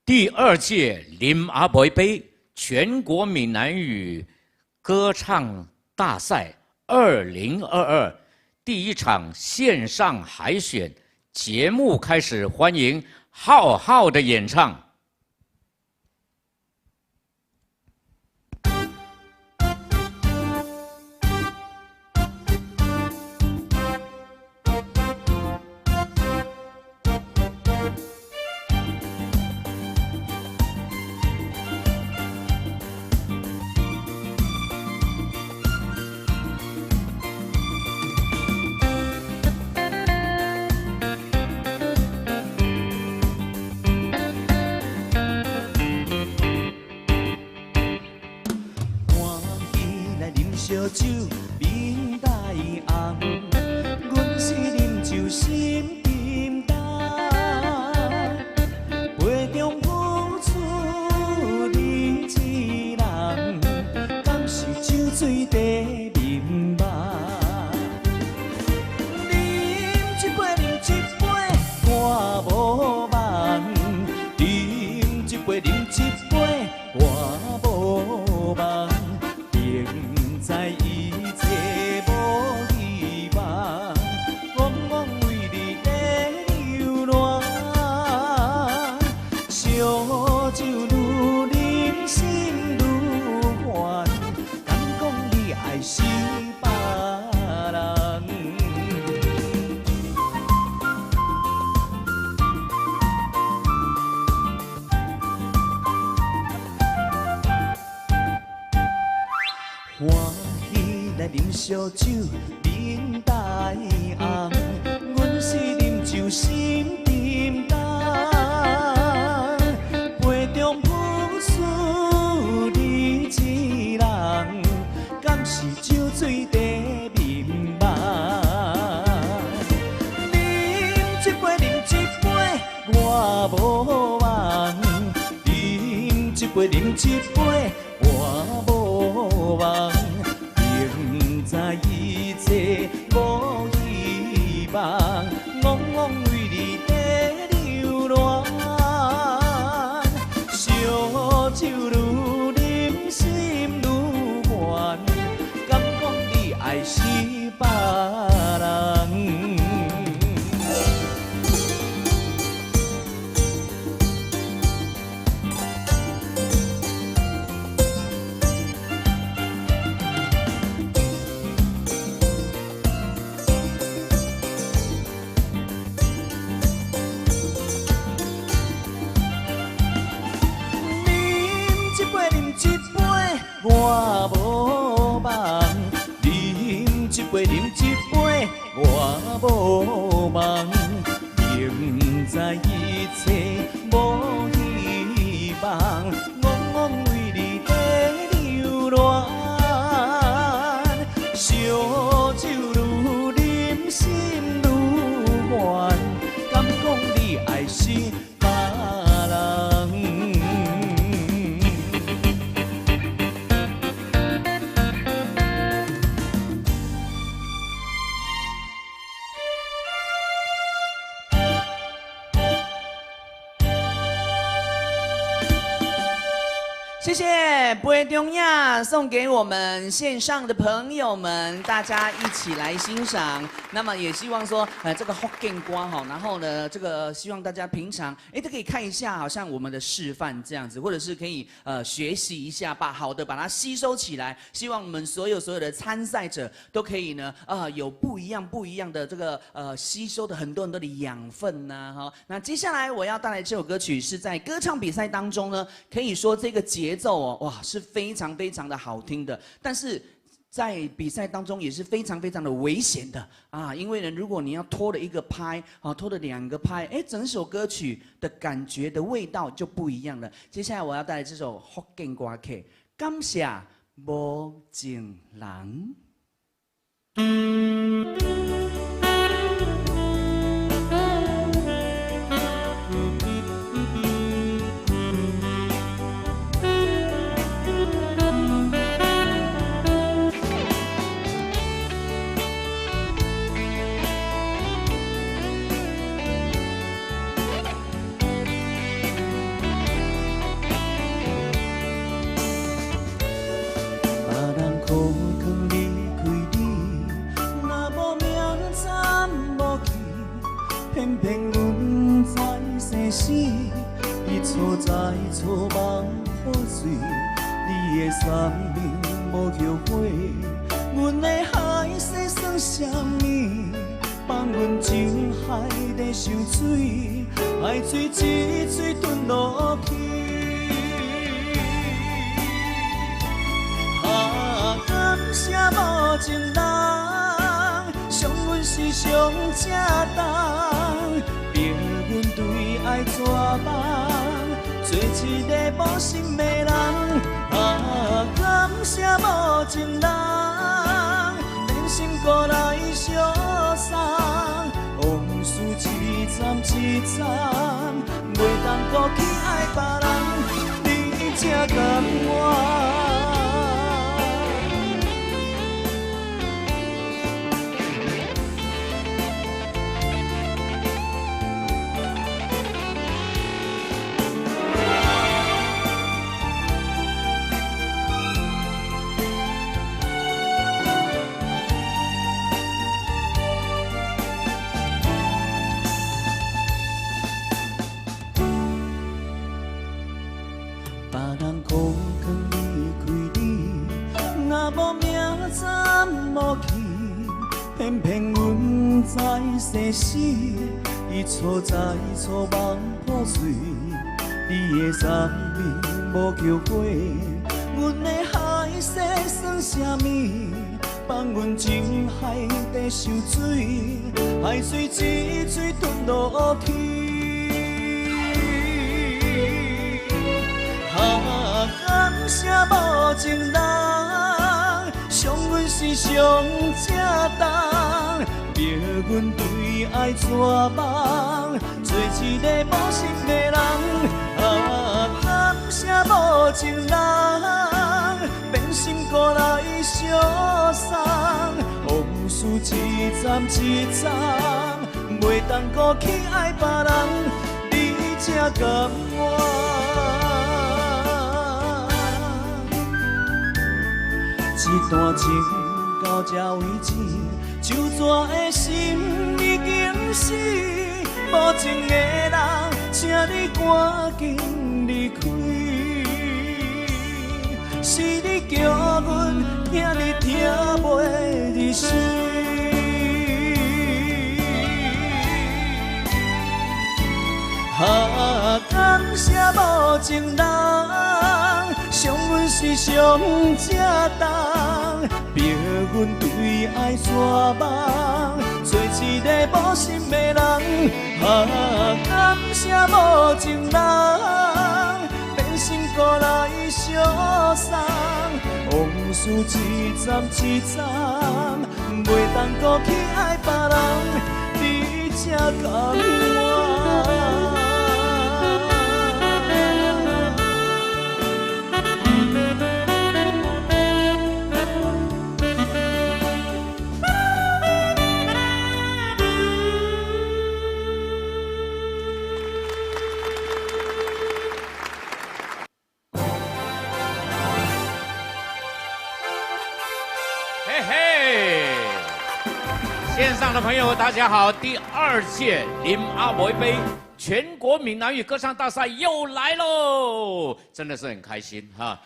第二屆林阿伯杯全國閩南語歌唱大賽2022第一場線上海選節目開始，歡迎浩浩的演唱。燒酒面帶紅，阮是啉酒心沉重。杯中浮出你一人，敢是酒醉在眠夢？啉一杯，啉一杯，我無夢。啉一杯，啉一杯，我無夢。明知一切無希望，戆戆為你在流浪。燒酒愈啉心愈煩，敢講你愛是別人？歡喜來啉燒酒，面帶紅，阮是啉酒心沉重。杯中浮出你一人，敢是酒醉在眠夢？啉一杯，啉一杯，我無夢。啉一杯，啉一杯，我無夢。明知一切無希望，戆戆為你在流浪。燒酒愈啉心愈煩，敢講你愛是別人？啉一杯，啉一杯，我無夢。啉一杯，啉一杯，我無夢。明知一切無希望，戆戆為你在流浪。燒酒愈啉心愈煩，敢講你愛是別人？謝謝杯中影送給我們線上的朋友們，大家一起來欣賞。那麼也希望說，這個福建歌哈，然後呢，這個希望大家平常都可以看一下，好像我們的示範這樣子，或者是可以學習一下，把好的把它吸收起來。希望我們所有的參賽者都可以呢，有不一樣的這個吸收的很多很多的養分吶，哈。那接下來我要帶來這首歌曲是在歌唱比賽當中呢，可以說這個節奏哦，哇，是非常非常的好聽的，但是在比賽當中也是非常非常的危險的啊！因為呢，如果你要拖了一個拍啊，拖了兩個拍，哎，整首歌曲的感覺的味道就不一樣了。接下來我要帶來這首福建歌曲，感謝無情人。別人苦囥離開你，若無明早無去，偏偏阮知生死，一錯再錯夢破碎，你的生命無後悔，阮的海誓算啥物？放阮情海底受水，海水一水吞落去。啊，感謝無情人，傷阮是上正重，逼阮對愛絕望，做一个無心的人。啊，感謝無情人，變心過來相送，往事一站一站，袂當閣去愛別人，你才甘願。別人苦囥離開你，若無明早無去，偏偏阮知生死，一錯再錯夢破碎，你的生命無後悔，阮的海誓算啥物？放阮情海底受水，海水一水吞落去。啊，感謝無情人，傷阮是上正重，逼阮對愛絕望，做一個無心的人。啊，感謝無情人，變心過來相送，往事一站一站，袂當閣去愛別人，你才甘願。這段情到這為止，酒醉的心已經死。無情的人，請你趕緊離開。是你叫阮這呢疼袂入死。啊，感謝無情人，傷阮是上正重，逼阮對愛絕望，做一個無心的人。啊，感謝無情人，變心過來相送，往事一站一站，袂當閣去愛別人，你才甘願。嘿嘿！線上的朋友，大家好！第二屆林阿伯杯全國閩南語歌唱大賽又來嘍，真的是很開心哈！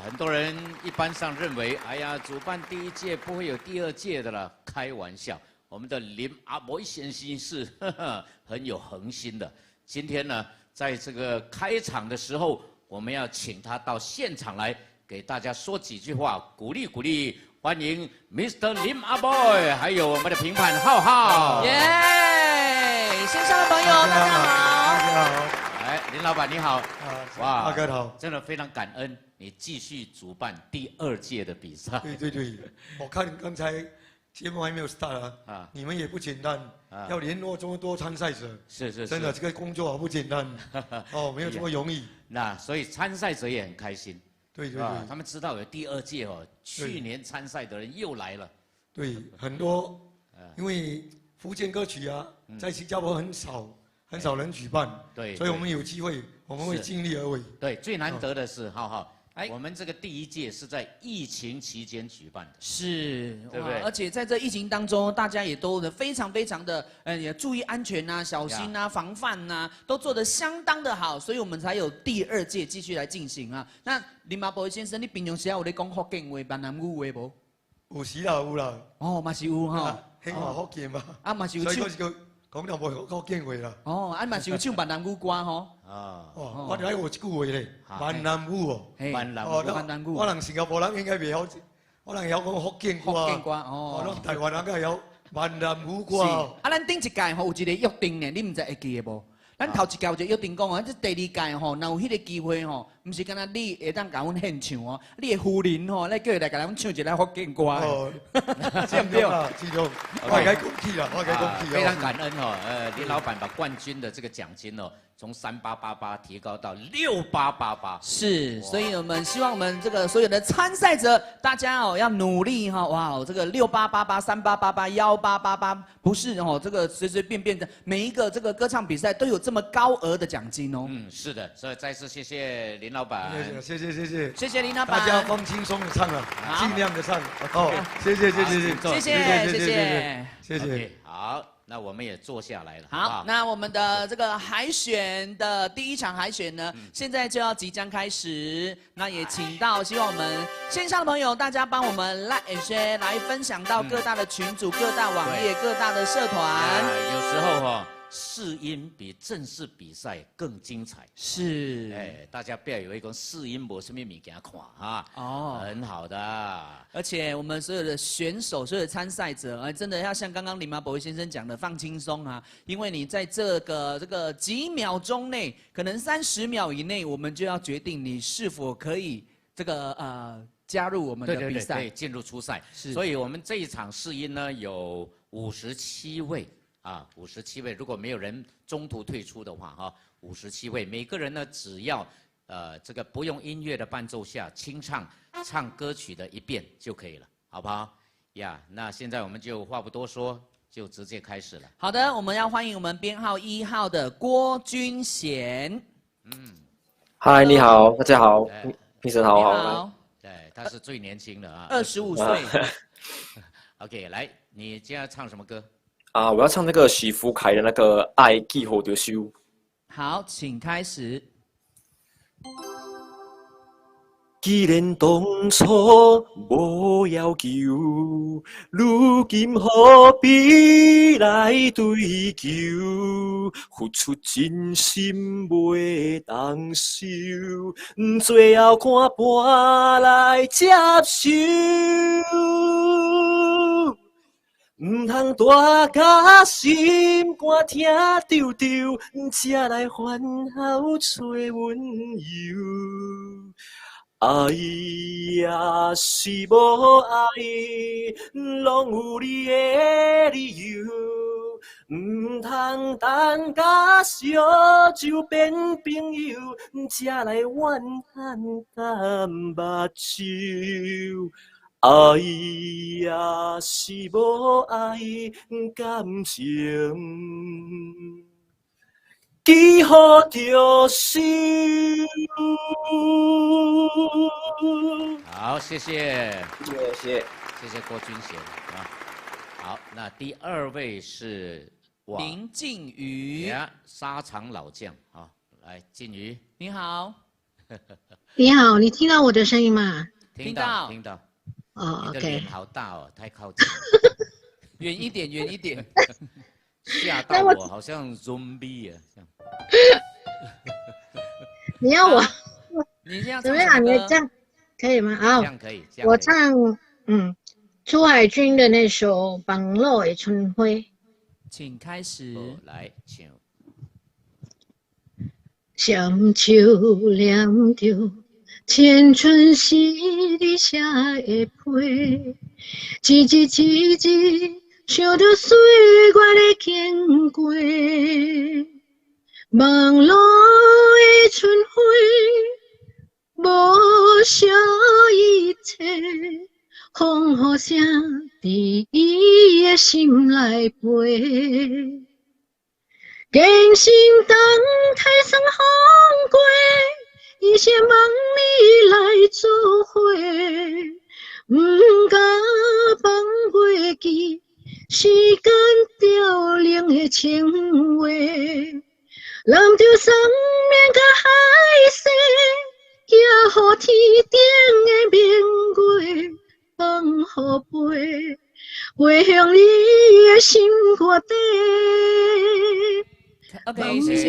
很多人一般上認為，哎呀，主辦第一屆不會有第二屆的了，開玩笑。我們的林阿伯先生是呵呵很有恆心的。今天呢，在這個開場的時候，我們要請他到現場來給大家說幾句話，鼓勵鼓勵。歡迎 Mr. 林阿 boy，還有我們的評判浩浩。耶！線上的朋友，大家好。大家好。哎，林老闆你好。哇，阿哥好。真的非常感恩你繼續主辦第二屆的比賽。對對對，我看剛才節目還沒有 start 啊，你們也不簡單，要聯絡這麼多參賽者，是是，真的這個工作好不簡單，哦，沒有這麼容易。那所以參賽者也很開心。對對對，他們知道有第二屆哦，去年參賽的人又來了。對，很多，因為福建歌曲啊，在新加坡很少，很少人舉辦。所以我們有機會，我們會盡力而為。對，最難得的是，浩浩，我們這個第一屆是在疫情期間舉辦的，是，對不對？而且在這疫情當中，大家也都非常非常的，也注意安全啊，小心啊，防範啊，都做得相當的好，所以我們才有第二屆繼續來進行啊。那林阿伯先生，你平常時有咧講福建話、閩南語話無？有時啦，有啦。哦，嘛是有吼。興話福建嘛。啊，嘛是有唱。所以講講就無福建話啦。哦，啊嘛是有唱閩南語歌吼。啊。哦，我就愛學一句話咧，閩南語哦。閩南語。閩南語。我人新加坡人應該袂曉，我人曉講福建歌。福建歌哦。台灣人較曉閩南語歌。啊，咱頂一屆吼有一個約定呢，你毋知會記得無？咱頭一屆有一個約定講哦，這第二屆吼，若有彼個機會吼，毋是干焦你會當共阮獻唱哦，你的夫人吼，來叫伊來共阮唱一下福建歌。哦，對毋對？知道，我該講起啦，我該講起。非常感恩哦，林老闆把冠軍的這個獎金哦，從3888提高到6888。是，所以我們希望我們這個所有的參賽者，大家哦要努力哈，哇，這個6888、3888、1888，不是哦，這個隨隨便便的每一個這個歌唱比賽都有這麼高額的獎金哦。嗯，是的，所以再次謝謝林老闆，謝謝謝謝，謝謝林老闆，大家放輕鬆的唱啊，盡量的唱，好，謝謝謝謝謝謝謝謝謝謝，好。那我們也坐下來了。好，那我們的這個海選的第一場海選呢，現在就要即將開始。那也請到希望我們線上的朋友，大家幫我們 like and share 來分享到各大的群組、各大網頁、各大的社團。有時候哈，試音比正式比賽更精彩。是。哎，大家不要以為講試音無啥物物件看哈。哦。很好的。而且我們所有的選手、所有的參賽者，啊，真的要像剛剛林馬博先生講的，放輕鬆啊，因為你在這個幾秒鐘內，可能30秒以內，我們就要決定你是否可以這個加入我們的比賽，對，進入初賽。是。所以我們這一場試音呢，有五十七位。啊，五十七位，如果沒有人中途退出的話，哈，五十七位，每個人呢，只要，這個不用音樂的伴奏下清唱，唱歌曲的一遍就可以了，好不好？呀，那現在我們就話不多說，就直接開始了。好的，我們要歡迎我們編號1號的郭君賢。嗯，嗨，你好，大家好，評審好，好。對，他是最年輕的啊，25歲。 OK，來，你接下來唱什麼歌？啊！我要唱那個許富凱的那個《愛記好著收》。好，請開始。既然當初無要求，如今何必來追求？付出真心袂當收，最後看伴來接受。毋通大甲心肝疼揪揪，才來反口揣温柔。愛也是無愛，攏有你的理由。毋通等甲相就變朋友，才來怨叹干目睭。愛也是無愛，感情記好著收。好，謝謝，謝謝。謝謝郭君賢啊。好，那第二位是林靜瑜，沙場老將啊，來，靜瑜，你好，你好，你聽到我的聲音嗎？聽到，聽到。哦，你的臉好大哦，太靠近了，遠一點，遠一點，嚇到我，好像 zombie 啊，這樣。你要我？你這樣怎麼樣？你這樣可以嗎？好，這樣可以。我唱朱海軍的那首《放老的春花》，請開始。來，請。雙手念著青春是你寫的批，一字一字想著歲月的經過，網路的春花，無惜一切，風雨聲佇伊的心內飛。堅心當太霜風過，伊先望你來做伙，毋敢放袂記時間凋零的情話，攬著雙面佮海誓，寄予天頂的明月，放予飛，飛向你的心肝底。 OK，謝謝。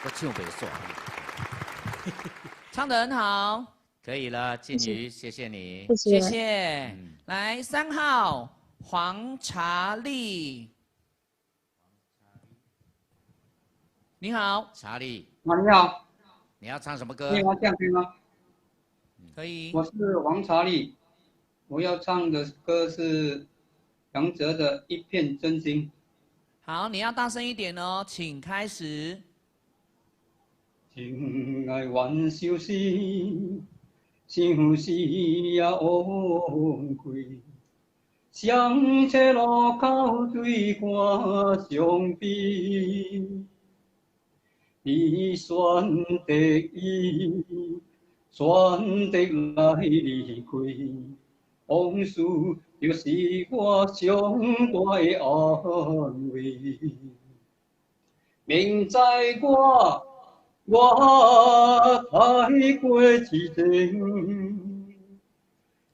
我唱袂煞。唱得很好。可以了，靜瑜，謝謝你。謝謝。來，3號黃查理。你好。查理。你好。你要唱什麼歌？你好，這樣可以嗎？可以。我是黃查理，我要唱的歌是楊哲的《一片真心》。好，你要大聲一點哦，請開始。情愛願相信，相思也枉費，雙車路口對看相悲，你選擇伊，選擇來離開，往事就是我上大的安慰。明知我太過癡情，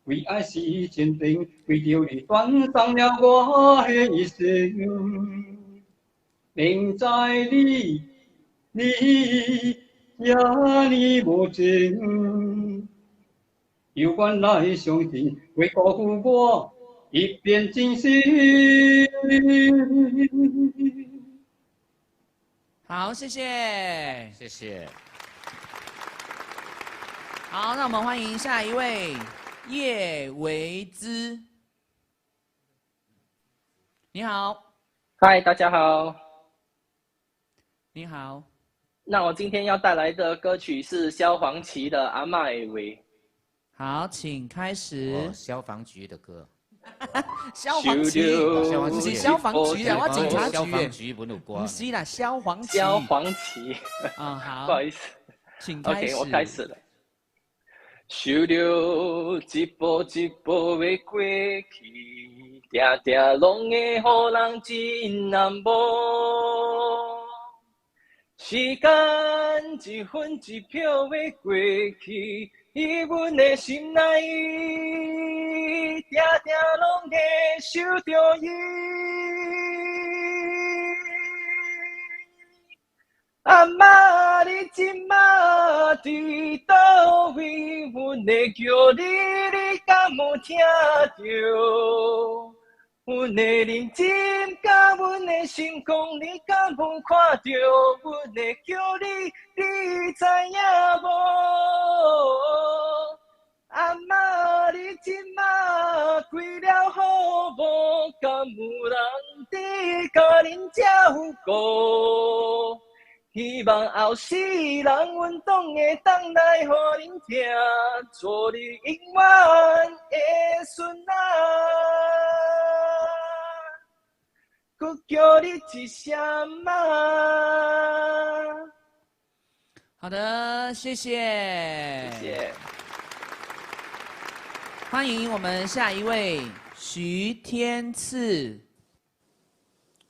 為愛是堅定，為著你斷送了我的一生。明知你這呢無情，猶原來相信，會辜負我一片真心。好，謝謝，謝謝。好，那我們歡迎下一位葉維姿。你好，嗨，大家好。你好。那我今天要帶來的歌曲是蕭煌奇的《阿嬤的話》。好，請開始。哦，消防局的歌。消防局，不是消防局啊，我警察局。消防局不有歌。不是啦，消防局。消防旗。啊，好。不好意思，請開始。 OK，我開始了。想著一步一步的過去，定定攏會予人真難忘。時間一分一秒的過去，佇阮的心內，定定攏會想著伊。阿嬤，你這馬佇佗位？阮的叫你，你敢有聽著？阮的認真佮阮的心肝，你敢有看著？阮的叫你，你知影無？阿嬤，你這馬開了好無？敢有人佇共恁照顧？希望後世人，阮總會當來予恁聽，做你永遠的孫仔。閣叫你一聲媽。好的，謝謝。謝謝。欢迎我们下一位徐天赐。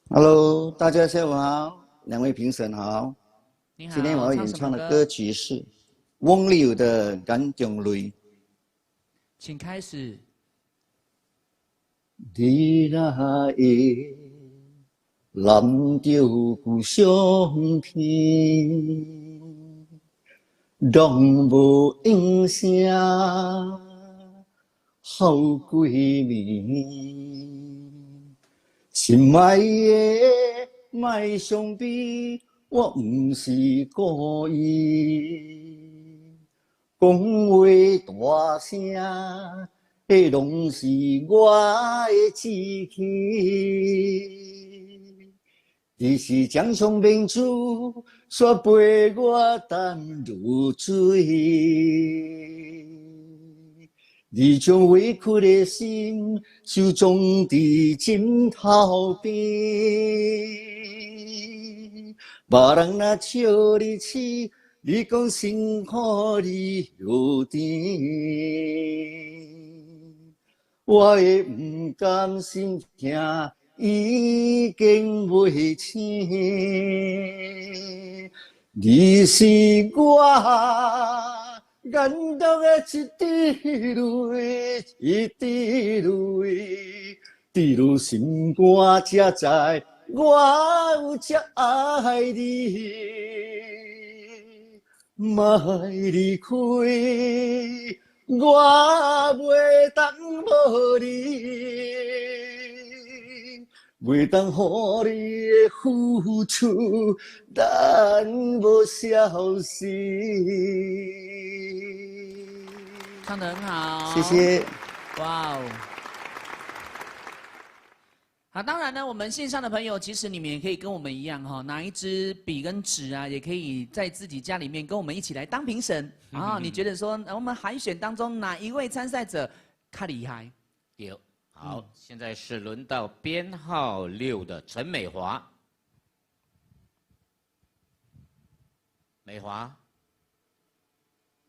Hello，大家下午好，两位评审好。你好。今天我要演唱的歌曲是翁立友的《眼中泪》。请开始。你若会揽著旧相片，拢无应声，好几暝。心爱的，莫伤悲，我毋是故意。讲话大声，彼拢是我的志气。你是掌上明珠，煞陪我淡如水。你将委屈的心收藏伫枕头边，别人若笑你痴，你讲辛苦你又甜。我的毋甘心疼已经袂醒，你是我眼中的一滴泪，一滴泪，滴入心肝才知我有这爱你。莫离开，我袂当无你，袂当予你的付出咱无消息。唱得很好，谢谢。哇哦！好，当然呢，我们线上的朋友，其实你们也可以跟我们一样哈，拿一支笔跟纸啊，也可以在自己家里面跟我们一起来当评审啊。你觉得说，我们海选当中哪一位参赛者较厉害？有。好，现在是轮到编号6的陈美华。美华，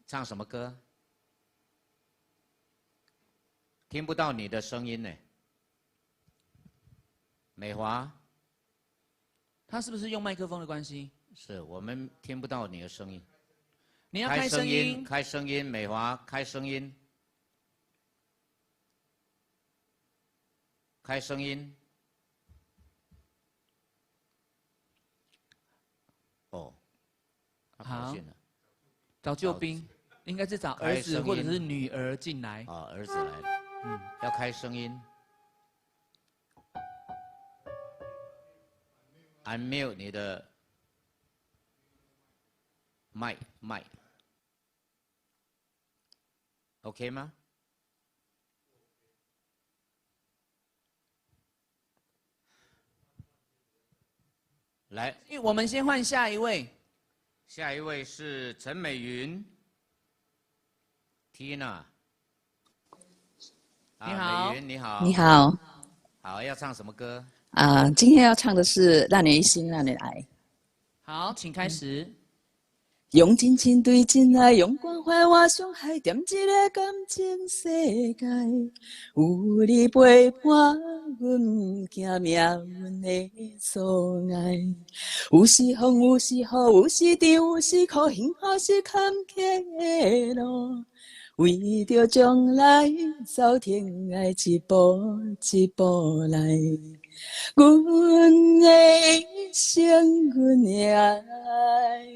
唱什么歌？听不到你的声音呢。美华，他是不是用麦克风的关系？是我们听不到你的声音。你要开声音，开声音，美华，开声音，开声音。哦，好，找救兵，应该是找儿子或者是女儿进来。啊，儿子来了，嗯，要开声音。Unmute 你的麦麦，OK 吗？来，我们先换下一位。下一位是陈美云，Tina。你好，美云你好。你好。好，要唱什么歌？啊，今天要唱的是《让你心，让你爱》。好，请开始。用真情对真爱，用关怀换伤害，踮这个感情世界，有你陪伴，阮毋惊命运的阻碍。有时风，有时雨，有时甜，有时苦，幸福是坎坷的路。为著将来，走天涯，一步一步来。阮的一生，阮的爱，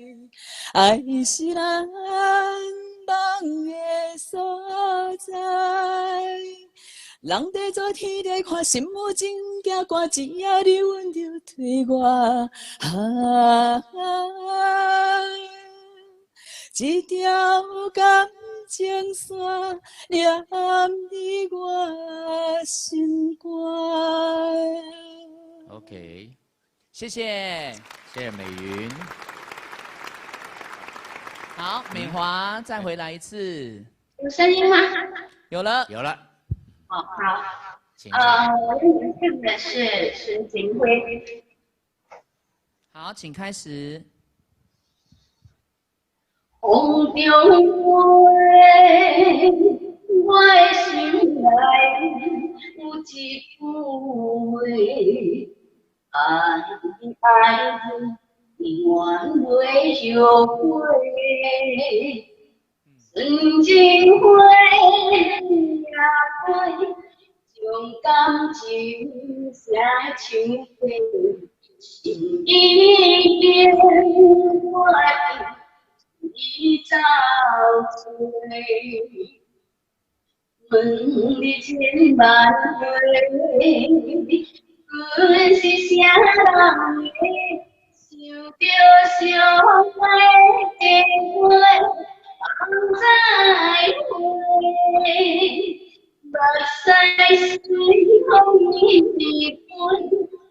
爱是难忘的所在。人地做天地看，心无情行寒，只要你温柔对我，啊，这条感情线黏伫我心肝。 OK，谢谢，谢谢美云。好，美华再回来一次。有声音吗？有了，有了。好，好。我唱的是石景辉。好，请开始。风中月，我的心內有一句話，愛愛你永遠袂後悔。純情花也飛，將感情寫唱過，心已經決定，你走找。問你千萬回，阮是啥人的？想著相愛的話，放再會，目屎隨風一滾，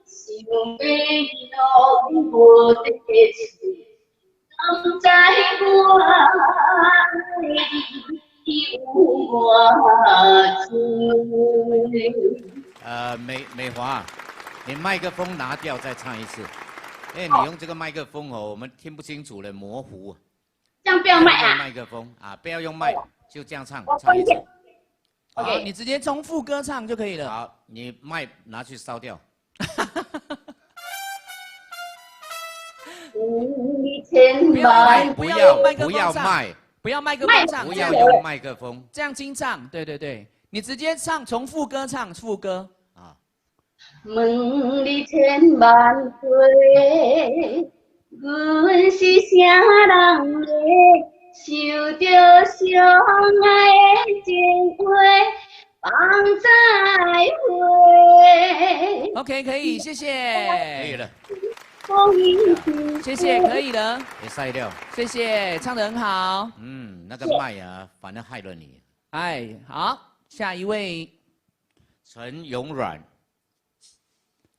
想欲攏無得喙，敢知我愛你有偌濟？美華，你麥克風拿掉再唱一次。哎，你用這個麥克風哦，我們聽不清楚了，模糊。這樣不要麥啊？麥克風啊，不要用麥，就這樣唱，唱一次。 OK，你直接從副歌唱就可以了。好，你麥拿去燒掉。不要麥，不要不要麥，不要麥克風唱，不要用麥克風，這樣清唱。對對對，你直接唱，從副歌唱副歌。啊。問你千萬回，阮是啥人的？想著相愛的情話，放再會。 OK，可以，謝謝。可以了。謝謝，可以了。別曬掉。謝謝，唱得很好。嗯，那個麥啊，反正害了你。哎，好，下一位，陳永軟。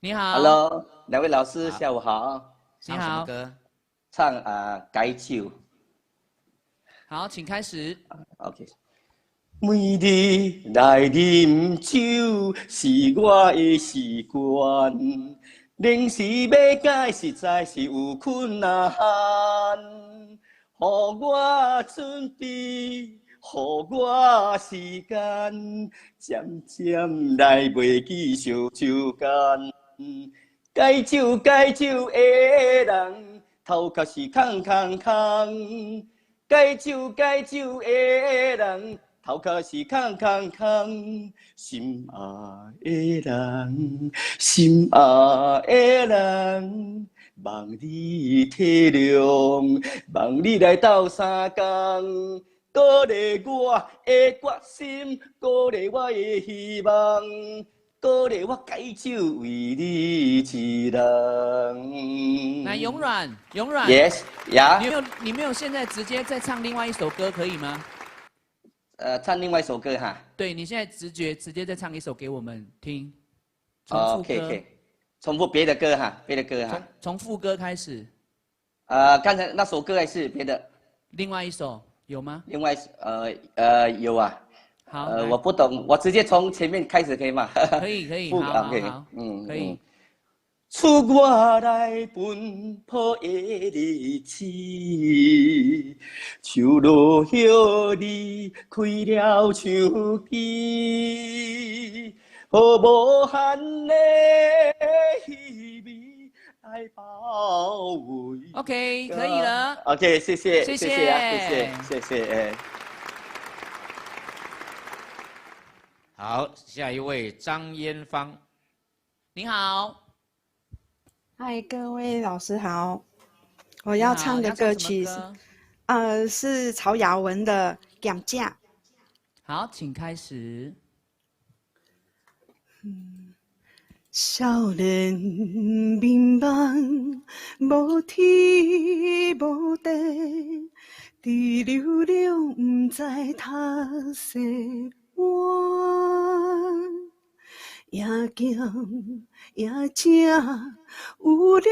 你好。 Hello，兩位老師，下午好。你好。唱什麼歌？唱啊，改酒。好，請開始。 OK。每日來啉酒是我的習慣，臨時欲改實在是有困難。予我準備，予我時間，漸漸來袂記相手間。戒酒戒酒的人，頭殼是空空空。戒酒戒酒的人，頭殼是空空空。心愛的人，心愛的人，望你體諒，望你來鬥相共，鼓勵我的決心，鼓勵我的希望，鼓勵我戒酒為你一人。來，永軟，永軟。 Yes，呀。你沒有現在直接再唱另外一首歌可以嗎？唱另外一首歌哈。對，你現在直覺直接再唱一首給我們聽。重複歌。 OK，重複別的歌哈，別的歌哈。從副歌開始。剛才那首歌還是別的？另外一首有嗎？另外有啊。好。我不懂，我直接從前面開始可以嗎？可以可以，好好好，嗯，可以。出我來奔波的日子，樹落葉離開了樹枝，無限的稀微來包圍。 OK，可以了。 OK，謝謝，謝謝謝啊，謝謝，謝謝，哎。好，下一位張嫣芳，你好。嗨，各位老師好，我要唱的歌曲是，是曹雅雯的《減食》。好，請開始。少年迷茫，無天無地，佇流浪毋知讀西彎。也鹹也食，有冷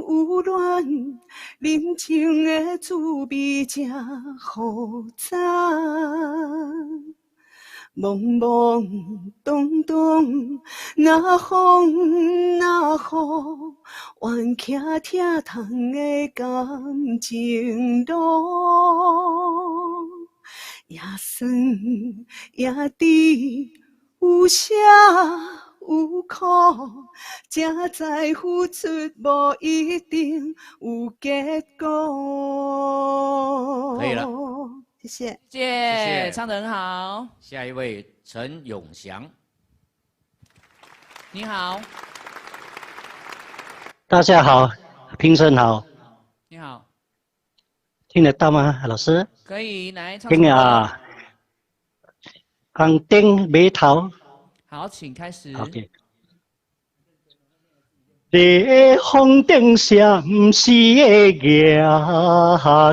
有暖，人情的滋味真复杂。懵懵懂懂，若风若雨，冤徛疼痛的感情路。也酸也甜，有舍有苦，才知付出無一定有結果。可以了，謝謝，謝謝，唱得很好。下一位陳永祥，你好，大家好，評審好，你好，聽得到嗎，老師？可以，來唱。聽啊，紅燈碼頭。好，請開始。 OK。在風頂閃時的夜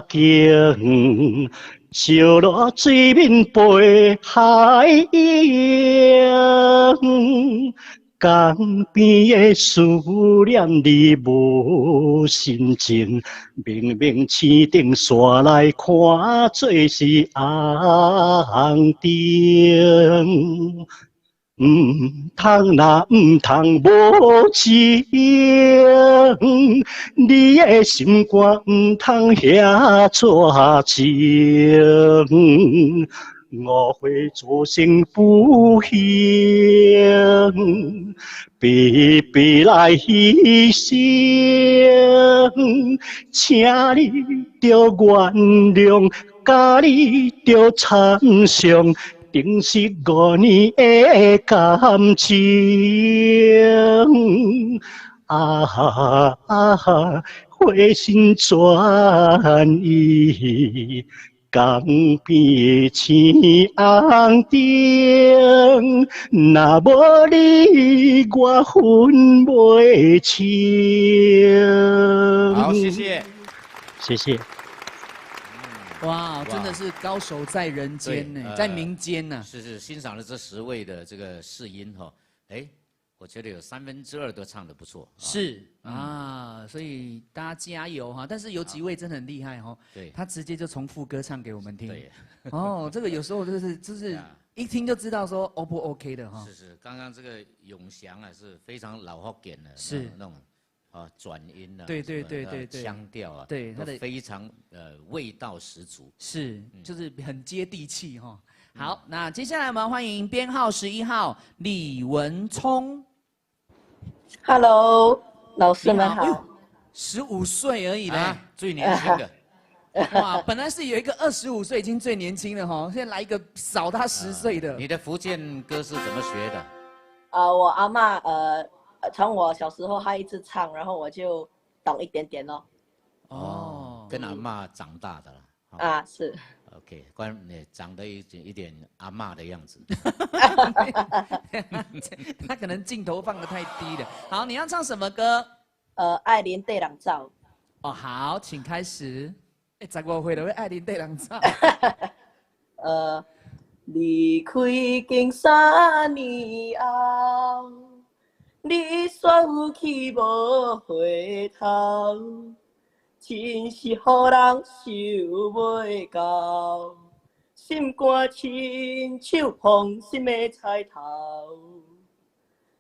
景，燒熱水面飛海湧。江邊的思念你無心情，明明青燈煞來看做是紅燈。毋通若毋通無情，你的心肝毋通遐逝情，誤會造成不幸，白白來犧牲，請你著原諒，佮你著參詳。珍惜5年的感情，啊啊，回心轉意，江邊青紅燈，若無你，我分袂清。好，謝謝，謝謝。哇，真的是高手在人間呢，在民間呢。是是，欣賞了這10位的這個試音哈，哎，我覺得有2/3都唱得不錯。是啊，所以大家加油哈！但是有幾位真的很厲害哦，他直接就從副歌唱給我們聽。哦，這個有時候就是一聽就知道說 O 不 OK 的哈。是是，剛剛這個永祥啊是非常老福建的，那種。啊，轉音啊，腔調啊，他的非常味道十足，是，就是很接地氣哈。好，那接下來我們歡迎編號11號李文聰。 Hello，老師們好。 15歲而已嘞，最年輕的。哇，本來是有一個25歲已經最年輕的哈，現在來一個少他10歲的。你的福建歌是怎麼學的？啊，我阿嬤從我小時候，她一直唱，然後我就懂一點點咯。哦，跟阿嬤長大的了。啊，是。 OK，關你長得一點一點阿嬤的樣子。他可能鏡頭放得太低了。好，你要唱什麼歌？愛鄰綴人走。哦，好，請開始。哎，15歲就會愛鄰綴人走。離開經3年後。你煞去無回頭，真是予人想袂到，心肝親像膨心的菜頭，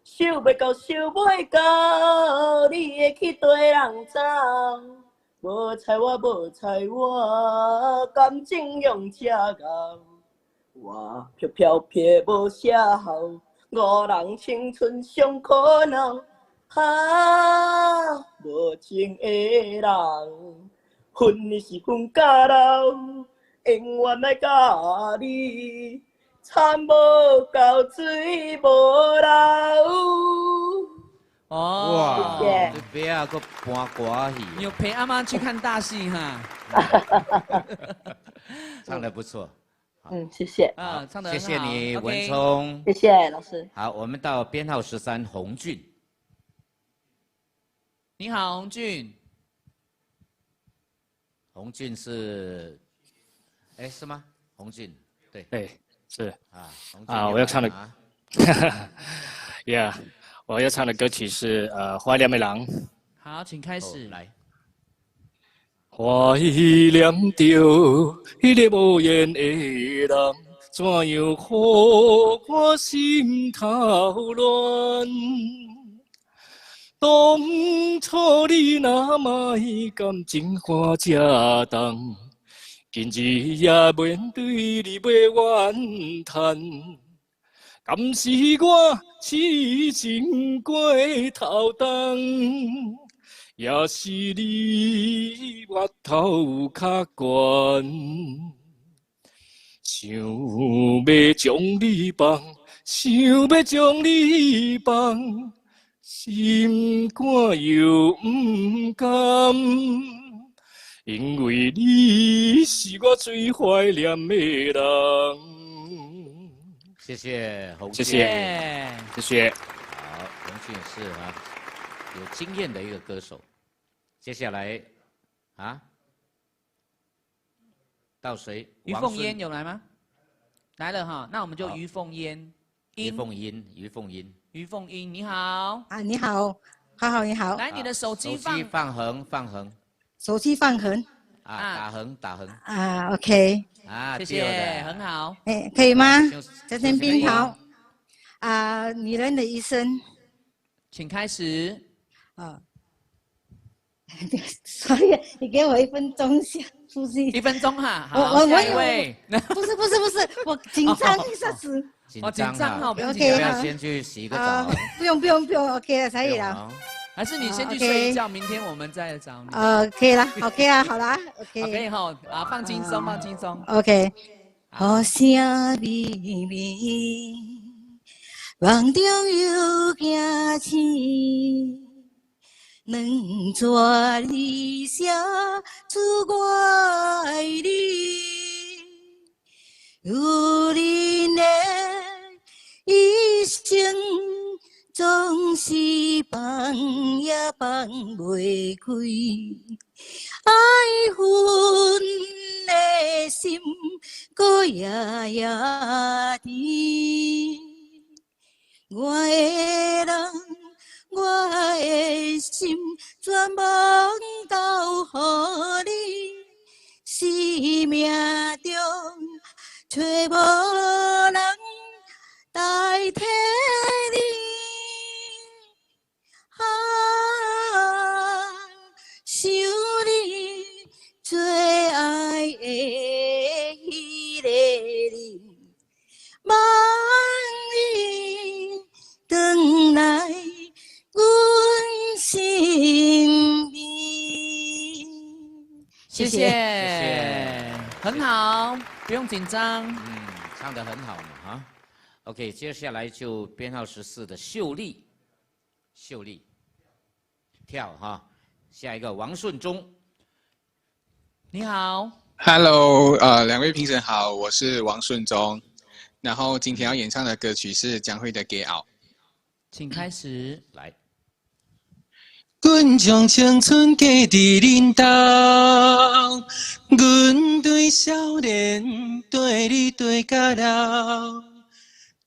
想袂到，想袂到，你會去綴人走，無彩我，無彩我，感情用這厚，我飄飄撇無邂逅。五人青春尚可惱，哈，無情的人，分你是分甲老，永遠愛佮你，參無夠水無流。哦，哇，這邊啊閣搬歌戲，你有陪阿媽去看大戲哈？唱得不錯。嗯，謝謝。啊，唱得謝謝你，文聰。謝謝老師。好，我們到編號13，洪俊。你好，洪俊。洪俊是，哎，是嗎？洪俊，對。對，是。啊，啊，我要唱的，Yeah，我要唱的歌曲是《懷念的人》。好，請開始。來。懷念著彼個無緣的人，怎樣予我心頭亂？當初你若莫感情看這重，今日也面對你欲怨嘆，敢是我痴情過頭重，抑是你額頭較懸？想欲將你放，想欲將你放，心肝又毋甘，因為你是我最懷念的人。謝謝洪俊，謝謝，謝謝。好，洪俊是啊，有經驗的一個歌手。接下來啊，到誰？于鳳英有來嗎？來了哈，那我們就于鳳英。于鳳英，于鳳英。于鳳英，你好。啊，你好，好好，你好。來，你的手機放。手機放橫，放橫。手機放橫。啊，打橫，打橫。啊，OK。啊，謝謝，很好。哎，可以嗎？陳建斌好。啊，女人的一生。請開始。啊。所以你給我一分鐘先呼吸。一分鐘哈，好，下一位。不是不是不是，我緊張一下子。緊張哈，不要不要先去洗個澡？不用不用不用，OK 了，可以了。還是你先去睡一覺，明天我們再找你。可以了，OK 啊，好啦，OK。可以哈，啊，放輕鬆，放輕鬆。 OK。雨聲微微，夢中又驚醒。兩紙字寫出我愛你，有人的一生總是放也放袂開，愛恨的心閣夜夜甜，我的人。我的心全無交予你，生命中揣無人代替你。啊，想你最愛的彼個人，望伊轉來阮身邊。謝謝，很好，不用緊張。嗯，唱得很好嘛，哈。OK，接下來就編號14的秀麗，秀麗，跳哈。下一個王順忠，你好。 Hello，兩位評審好，我是王順忠，然後今天要演唱的歌曲是江蕙的《給熬》。請開始。來。阮將青春寄佇恁兜，阮對少年綴你綴甲老，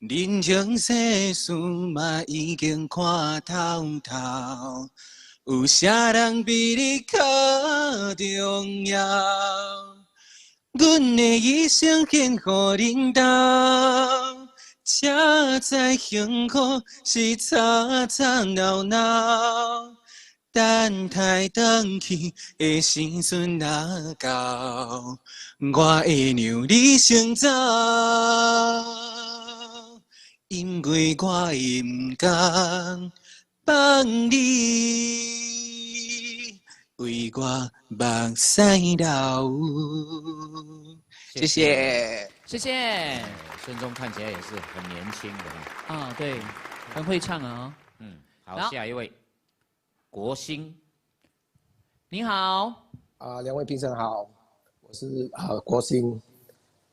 人情世事嘛已經看透透，有啥人比你較重要？阮的一生獻予恁兜，才知幸福是吵吵鬧鬧。等待轉去的時陣若到，我會讓你先走，因為我會毋甘放你為我目屎流。謝謝，謝謝。順忠看起來也是很年輕的。啊，對，很會唱啊。嗯，好，下一位。國興，你好。啊，兩位評審好，我是啊國興。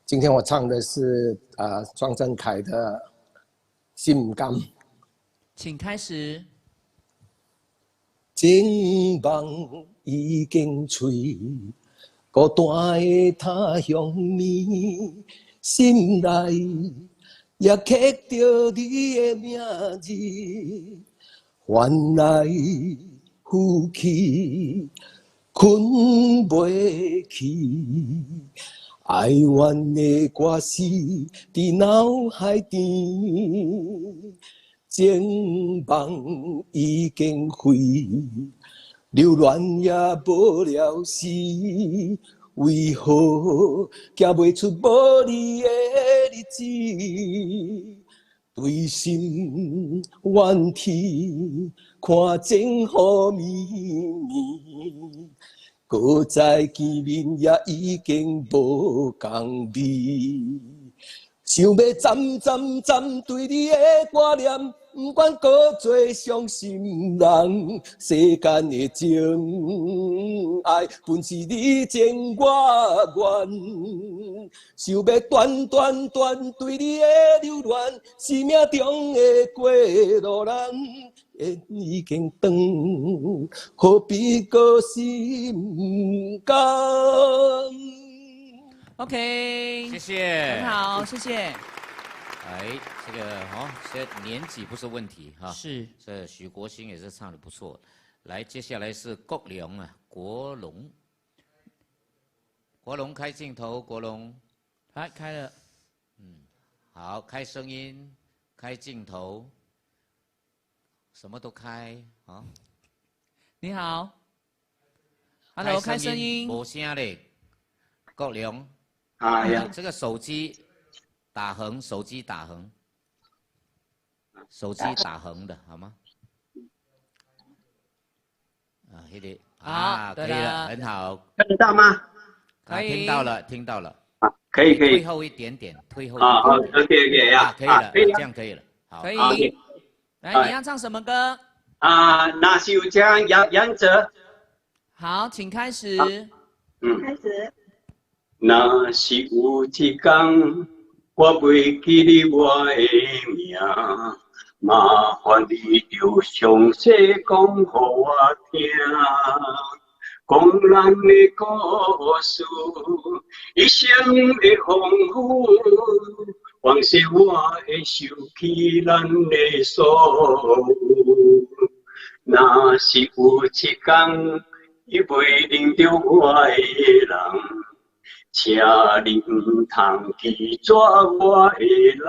今天我唱的是啊莊振凱的《心毋甘》。請開始。情夢已經碎，孤單的他鄉暝，心內也刻著你的名字，翻來覆去，睏袂去，哀怨的歌詞佇腦海甜，情夢已經毀，留戀也無聊時，為何行袂出無你的日子？對心怨天，看情雨綿綿，閣再見面也已經無仝味。想欲斬斬斬對你的掛念，毋管閣做傷心人。世間的情愛，本是你情我願。想欲斷斷斷對你的留戀，生命中的過路人，緣已經斷，何必閣心甘？OK，謝謝，很好，謝謝。哎，這個哦，這年紀不是問題哈。是，這許國興也是唱得不錯。來，接下來是國龍啊，國龍，國龍開鏡頭，國龍，來開了。嗯，好，開聲音，開鏡頭，什麼都開啊。你好，Hello，開聲音，無聲嘞，國龍。哎呀，這個手機打橫，手機打橫，手機打橫的好嗎？啊，那個啊，可以了，很好。聽得到嗎？可以。聽到了，聽到了。啊，可以可以。退後一點點，退後。啊，好，OK OK 啊，可以了，可以這樣可以了。好，可以。來，你要唱什麼歌？啊，那是有將楊楊哲。好，請開始。嗯，開始。若是有一天，我袂記得我的名，麻煩你就詳細講予我聽，講咱的故事，一生的風雨，往事我會想起咱的所有。若是有一天，伊袂認著我的人。請你毋通拒絕我的人，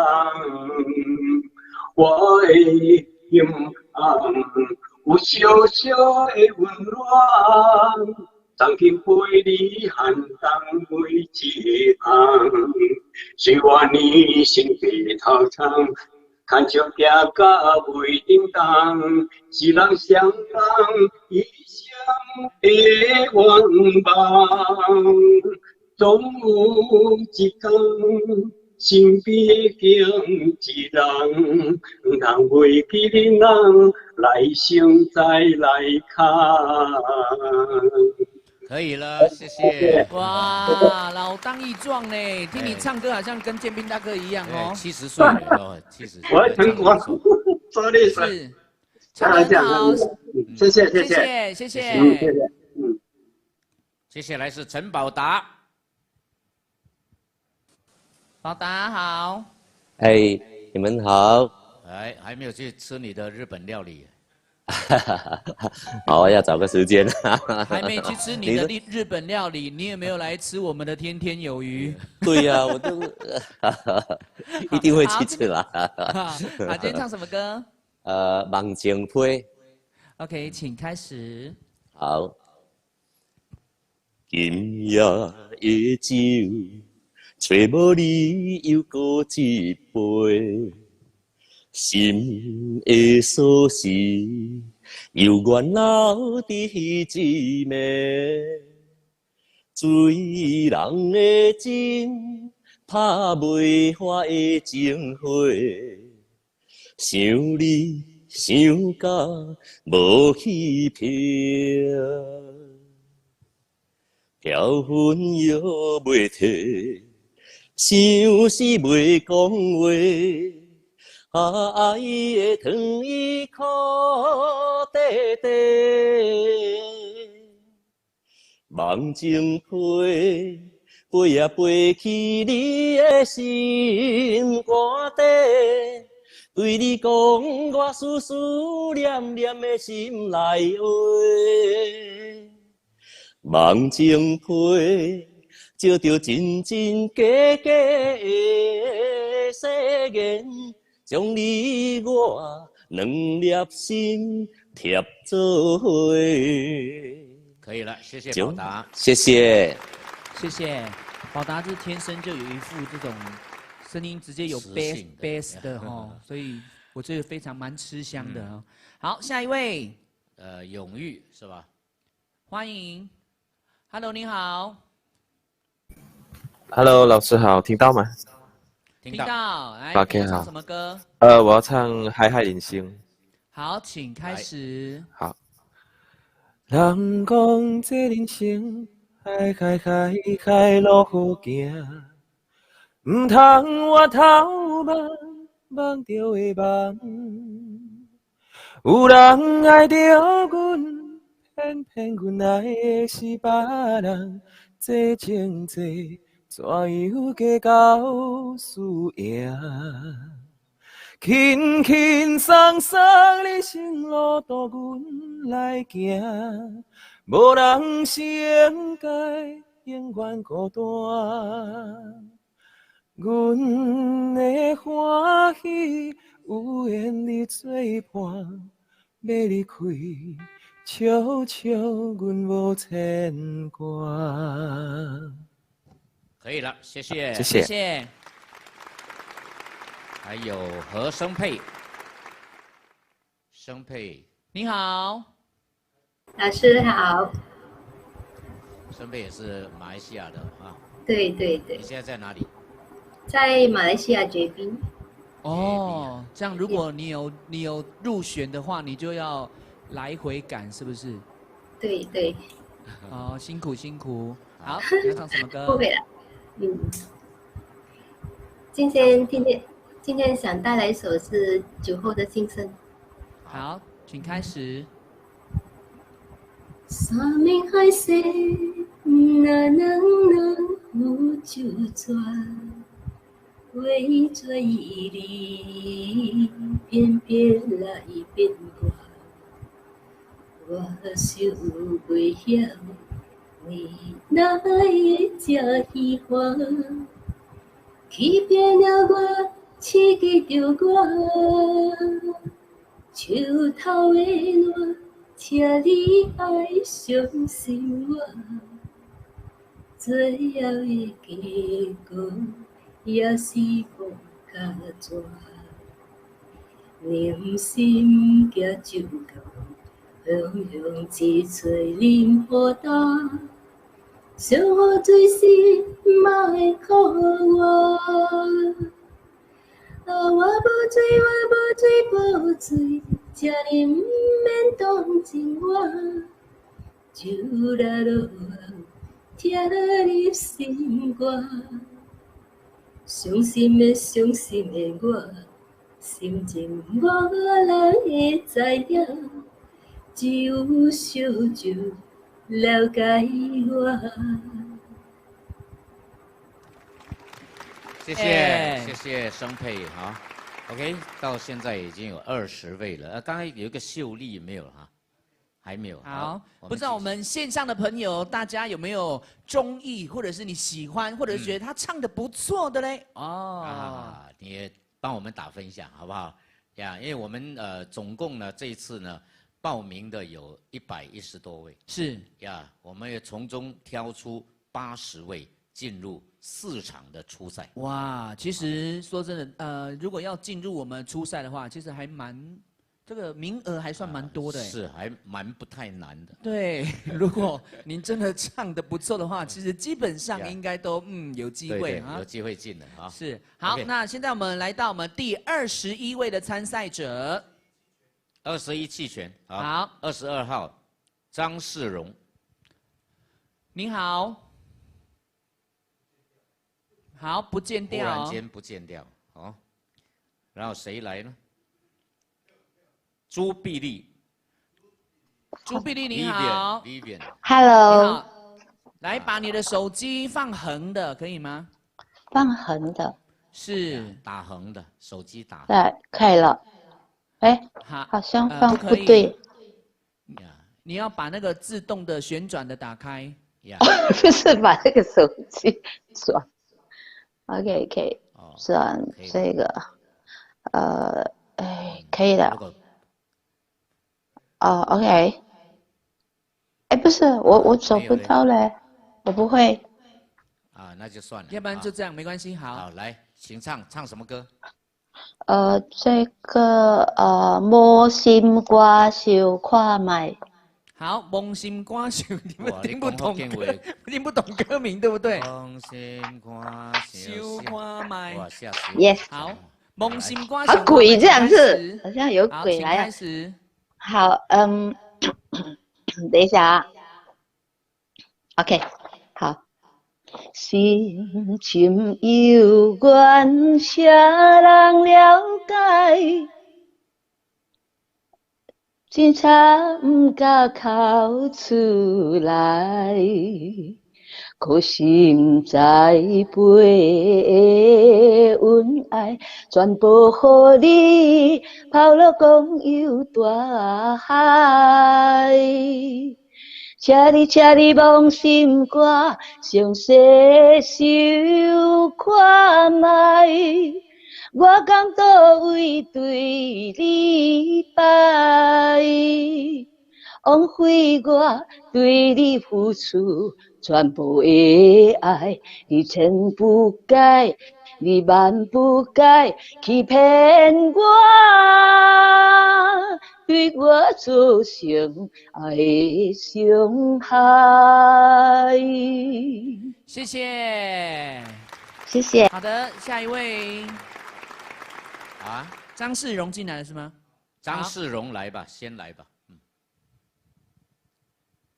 我的心坎有小小的溫暖，曾經陪你寒冬每一冬。雖然你身體頭痛，牽手行到袂叮當，是人雙人一生的願望。總有一天，身邊行一人，毋通袂記恁人，來生再來看。可以了，謝謝。哇，老當益壯呢，聽你唱歌好像跟建斌大哥一樣哦。70歲了，70歲。我成我，說的是。唱得好，謝謝謝謝謝謝謝謝。嗯，接下來是陳寶達。寶達好，哎，你們好。哎，還沒有去吃你的日本料理。好，要找個時間。還沒去吃你的日本料理，你有沒有來吃我們的天天有餘？對呀，我都一定會去吃啦。好，今天唱什麼歌？夢情批。 OK，請開始。好。今夜的酒，揣無理由閣一杯，心的鎖匙猶原留佇彼一暝，醉人的情，拍袂化的情火，想你想甲無戲評。調粉藥袂退，相思袂講話，啊，愛的糖衣苦短短。夢情飛，飛啊飛去你的心肝底，對你講我思思念念的心內話。夢情批，照著真真假假的誓言，將你我兩粒心貼做伙。可以了，謝謝寶達。謝謝。谢谢。寶達是天生就有一副這種聲音，直接有磁 bass 性的 bass 的哦，所以我覺得非常蠻吃香的哦。好，下一位，永玉是吧？歡迎。Hello，你好。 Hello，老師好，聽到嗎？聽到。來， OK，你要唱好什麼歌？我要唱《海海人生》。好，請開始。好。人講這人生，海海海海路好行，毋通回頭望，望著會茫。有人愛著阮，偏偏阮愛的是別人。這情債怎樣計較輸贏？輕輕鬆鬆人生路途阮來行，無人是應該永遠孤單。阮的歡喜有緣你做伴，欲離開，笑笑阮無牽掛。可以了，謝謝。謝謝謝謝。還有何生佩，生佩，你好，老師好。生佩也是馬來西亞的啊。對對對。你現在在哪裡？在馬來西亞 JB。哦，這樣如果你有入選的話，你就要來回趕，是不是？對對。哦，辛苦辛苦。好，你要唱什麼歌？不會了。嗯，今天想帶來一首是酒後的心聲。好，請開始。山盟海誓，若兩人有酒醉，話做你變變來變換，我想袂曉，你哪會這喜歡？欺騙了我，刺激著我，樹頭的爛，請你愛相信我，最後的結果也是無共紙。忍心行酒到，雄雄一喙啉予焦，上好水时嘛會苦我。啊，我無醉，我無醉，無醉，請你毋免同情我。酒來落後，疼入心肝。傷心的，傷心的我，心情無人會知影，只有燒酒了解我。謝謝謝謝生佩哈，OK，到現在已經有20位了。剛才有一個秀麗沒有哈？還沒有。好，不知道我們線上的朋友，大家有沒有中意，或者是你喜歡，或者是覺得他唱的不錯的嘞？哦，啊，你也幫我們打分一下，好不好？呀，因為我們總共呢這一次呢報名的有110多位。呀，我們也從中挑出80位進入4場的初賽。哇，其實說真的，如果要進入我們初賽的話，其實還蠻，這個名額還算蠻多的。是，還蠻不太難的。對，如果您真的唱得不錯的話，其實基本上應該都有機會啊，有機會進的啊。是，好，那現在我們來到我們第21位的參賽者。 21棄權。好。22號張世榮。您好。好，不見掉。忽然間不見掉，好，然後誰來呢？朱碧麗。朱碧麗你好。 Hello。來，把你的手機放橫的，可以嗎？放橫的。是。打橫的，手機打。對，可以了。哎，好像放不對。你要把那個自動的旋轉的打開。不是把這個手機轉。OK，可以，轉這個，哎，可以的。哦，OK。哎，不是，我找不到嘞，我不會。啊，那就算了。要不然就這樣，沒關係。好，好，來，請唱，唱什麼歌？這個無心歌想看覓。好，無心歌想，你們聽不懂歌，聽不懂歌名，對不對？無心歌想看覓。哇，嚇死！Yes。好，無心歌好鬼這樣子，好像有鬼來開始。好，嗯，等一下啊。OK，好。心深有緣，誰人了解？真慘甲哭出來，可惜毋知背的恩愛，全部予你拋落公有大海。請你，請你忘心肝，詳細想看覓，我敢佗位對你拜，枉費我對你付出全部的愛，你千不該，你萬不該欺騙我，對我造成愛的傷害。謝謝，謝謝。好的，下一位。啊，張世榮進來了是嗎？張世榮來吧，先來吧。嗯。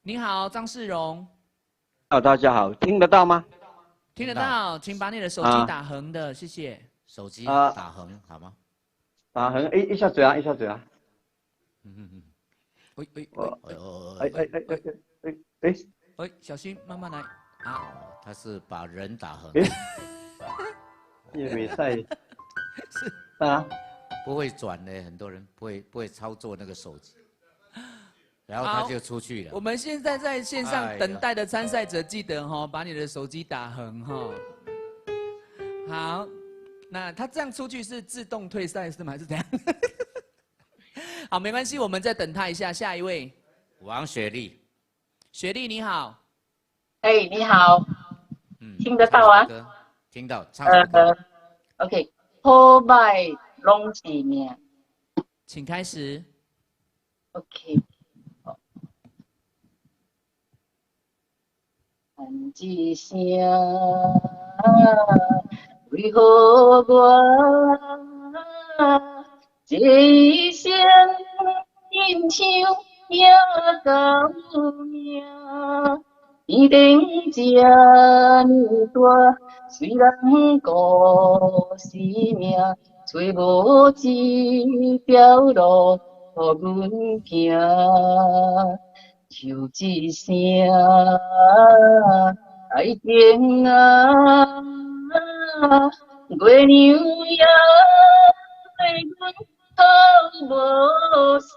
你好，張世榮。啊，大家好，聽得到嗎？聽得到，請把你的手機打橫的，謝謝。手機打橫好嗎？打橫，一下子啊，一下子啊。嗯嗯嗯。喂喂喂，哎哎哎哎哎哎哎，小心，慢慢來。啊，他是把人打橫。也沒賽。是啊，不會轉的，很多人不會操作那個手機，然後他就出去了。我們現在在線上等待的參賽者，記得哈，把你的手機打橫哈。好，那他這樣出去是自動退賽是嗎？還是怎樣？好，沒關係，我們再等他一下。下一位，王雪麗，雪莉你好。哎，你好，嗯，聽得到啊？聽到，唱歌。 OK，好歹攏是命。請開始。 OK。嘆一聲，為何我這一生親像命到命？天頂這呢大，雖然故事命，找無一條路予阮行。求一聲愛情啊，月娘也對阮哭無聲。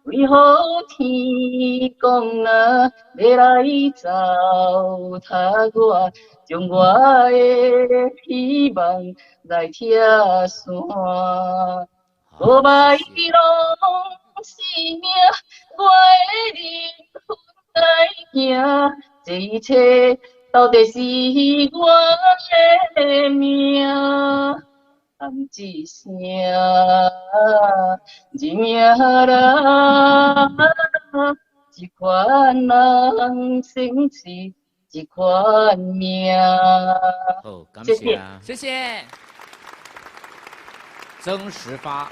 為何天公啊，欲來糟蹋我，將我的希望來拆散？好歹攏是命，我的靈魂來行，這一切到底是我的命。喊一聲認命啦，這款人生是這款命。好，感謝啊，謝謝。曾石發，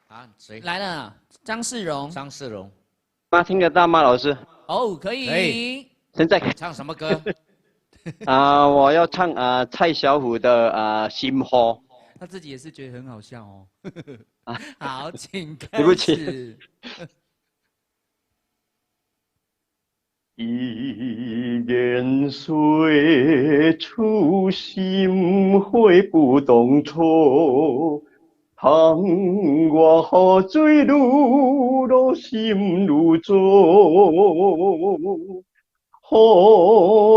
啊，誰來了？張世榮。張世榮，媽聽得到嗎，老師？哦，可以。可以。現在唱什麼歌？啊，我要唱啊蔡小虎的啊心雨。他自己也是覺得很好笑哦。好，請開始。對不起。一言說出心會不當初，倘我雨水愈落心愈濁。雨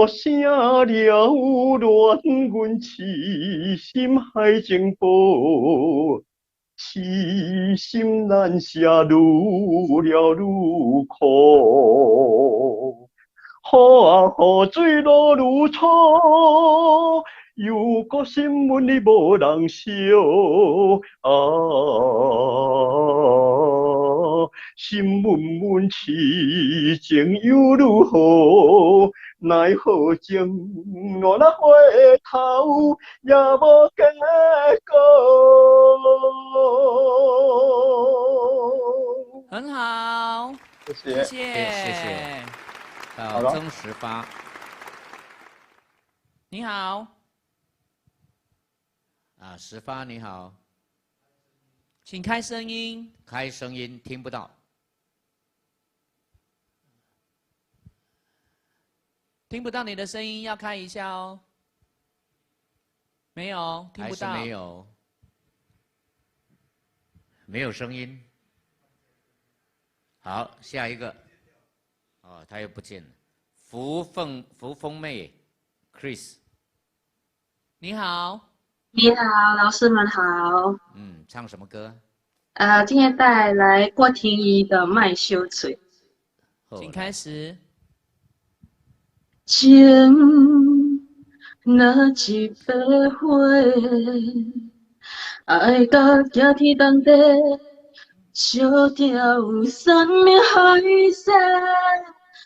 聲繚亂，阮痴心海情薄，痴心難捨，愈了愈苦。雨啊雨水落愈粗，又阁心阮你无人惜啊，心闷闷痴情又如何？奈何情我那回头也无结果。很好，谢谢，谢谢谢。好曾石发，你好。啊，石发你好，请开声音。开声音听不到。听不到你的声音，要开一下哦。没有，听不到。还是没有，没有声音。好，下一个。哦，他又不见了。福凤福凤妹，Chris。你好。你好，老师们好。嗯，唱什么歌？今天带来郭婷宜的《麦秀翠》。请开始。情若一把火，爱到惊天动地，烧掉山盟海誓，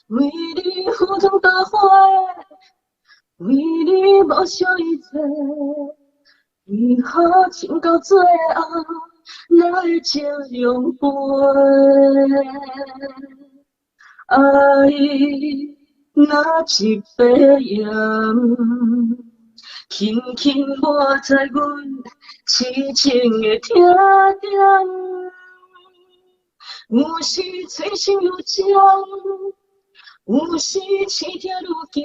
为你赴汤蹈火，为你无惜一切，为何情到最后，哪会情两杯？爱若一把盐，轻轻抹在阮痴情的痛点。有时醉心愈甜，有时痴痛愈咸，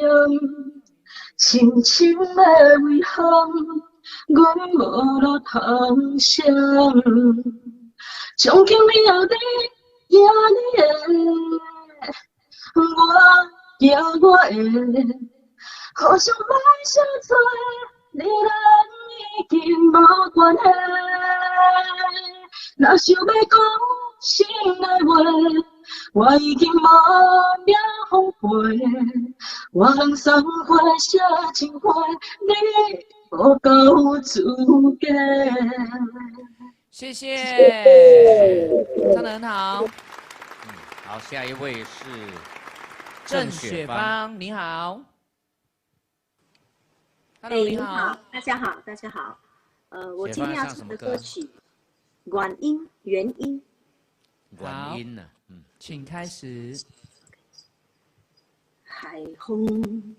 深深的遗憾，阮无路通双。从今以后，你行你的，我行我的，互相莫相找，你咱已经无关系。若想欲讲心内话，我已经无命奉陪。我通送花写情话，你无够资格。谢谢，唱得很好。嗯，好，下一位是郑雪芳，你好。Hello，你好，大家好，大家好。我今天要唱的歌曲《原因》，原因。原因呢？嗯，请开始。海风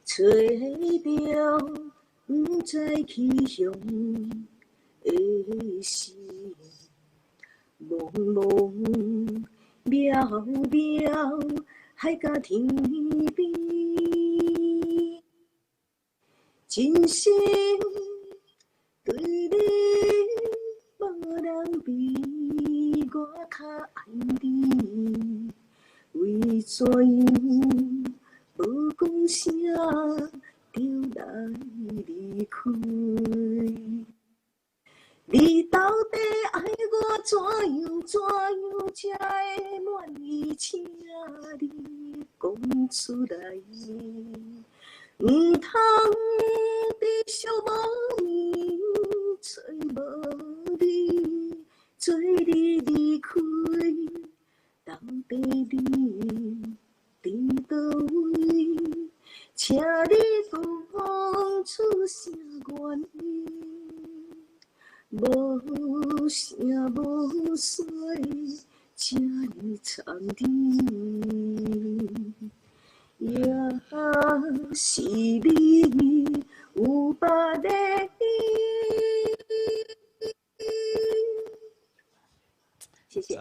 吹着，不知去向的时，茫茫渺渺，海角天边，真心对你，无人比我较爱你。为怎样无讲声就来离开？你到底爱我怎样怎样才会满意？请你讲出来。毋通伫寂寞暝找无你，做你离开，到底你伫佗位？请你讲出啥原因？无声无息，这呢惨甜，也是你有别个。谢谢。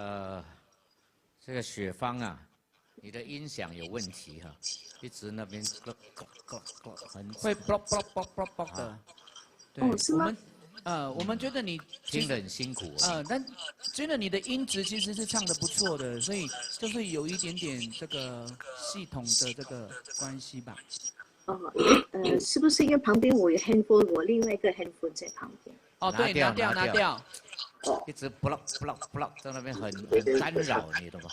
这个雪芳啊，你的音响有问题哈，一直那边很会啵啵啵啵啵的。哦，是吗？我们觉得你听得很辛苦。但觉得你的音质其实是唱得不错的，所以就是有一点点这个系统的这个关系吧。哦，是不是因为旁边我有 handphone，我另外一个 handphone 在旁边？哦，对，拿掉，拿掉。一直 block block block 在那边很干扰，你懂吗？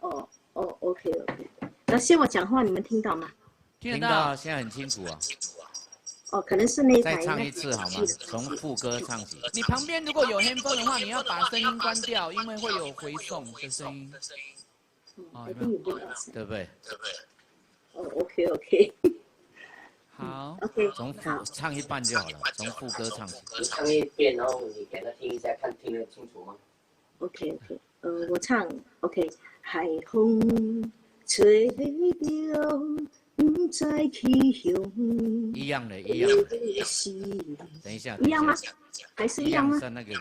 哦哦，OK OK，老師，我講話你們聽到嗎？聽到，現在很清楚啊。哦，可能是那台。再唱一次好嗎？從副歌唱起。你旁邊如果有 handphone 的話，你要把聲音關掉，因為會有回送的聲音。哦，有沒有？對不對？哦，OK OK。好，OK。從副唱一半就好了，從副歌唱起。你唱一遍，然後你給他聽一下，看聽得清楚嗎？OK OK，我唱 OK。海風吹著，毋知去向。一樣的，一樣的。等一下。一樣嗎？還是一樣嗎？是那個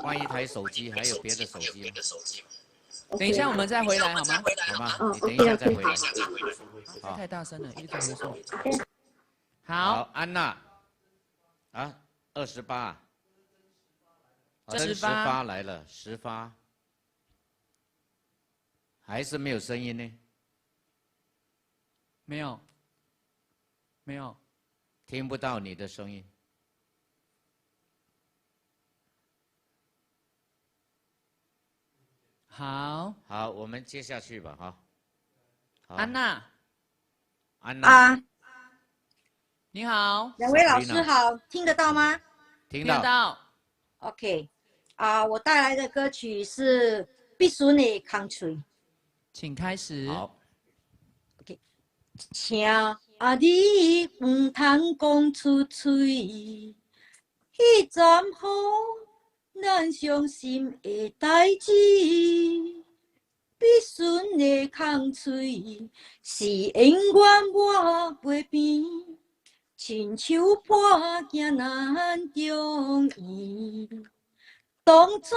換一台手機，還有別的手機嗎？等一下，我們再回來好嗎？好嗎？你等一下再回來。太大聲了，一直回送。好，安娜，啊，28，真十發來了，十發，還是沒有聲音呢？沒有，沒有，聽不到你的聲音。好，好，我們接下去吧，哈。安娜，安娜，啊，你好，兩位老師好，聽得到嗎？聽得到。 OK，啊，我帶來的歌曲是《必須的空喙》，請開始。好。 OK，請啊你毋通講出喙，彼陣予咱傷心的代誌。必順的空喙，是永遠抹袂平，親像破鏡難重圓。當初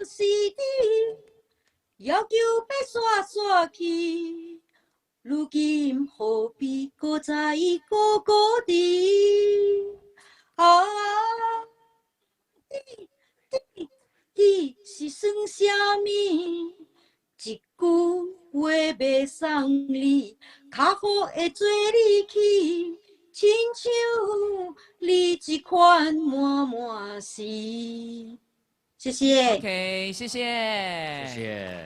是你要求欲煞煞去，如今何必閣再孤孤伫？啊，你你是算啥物？一句話袂送你，較好會做你去，親像你這款滿滿是。謝謝。 OK，謝謝。謝謝。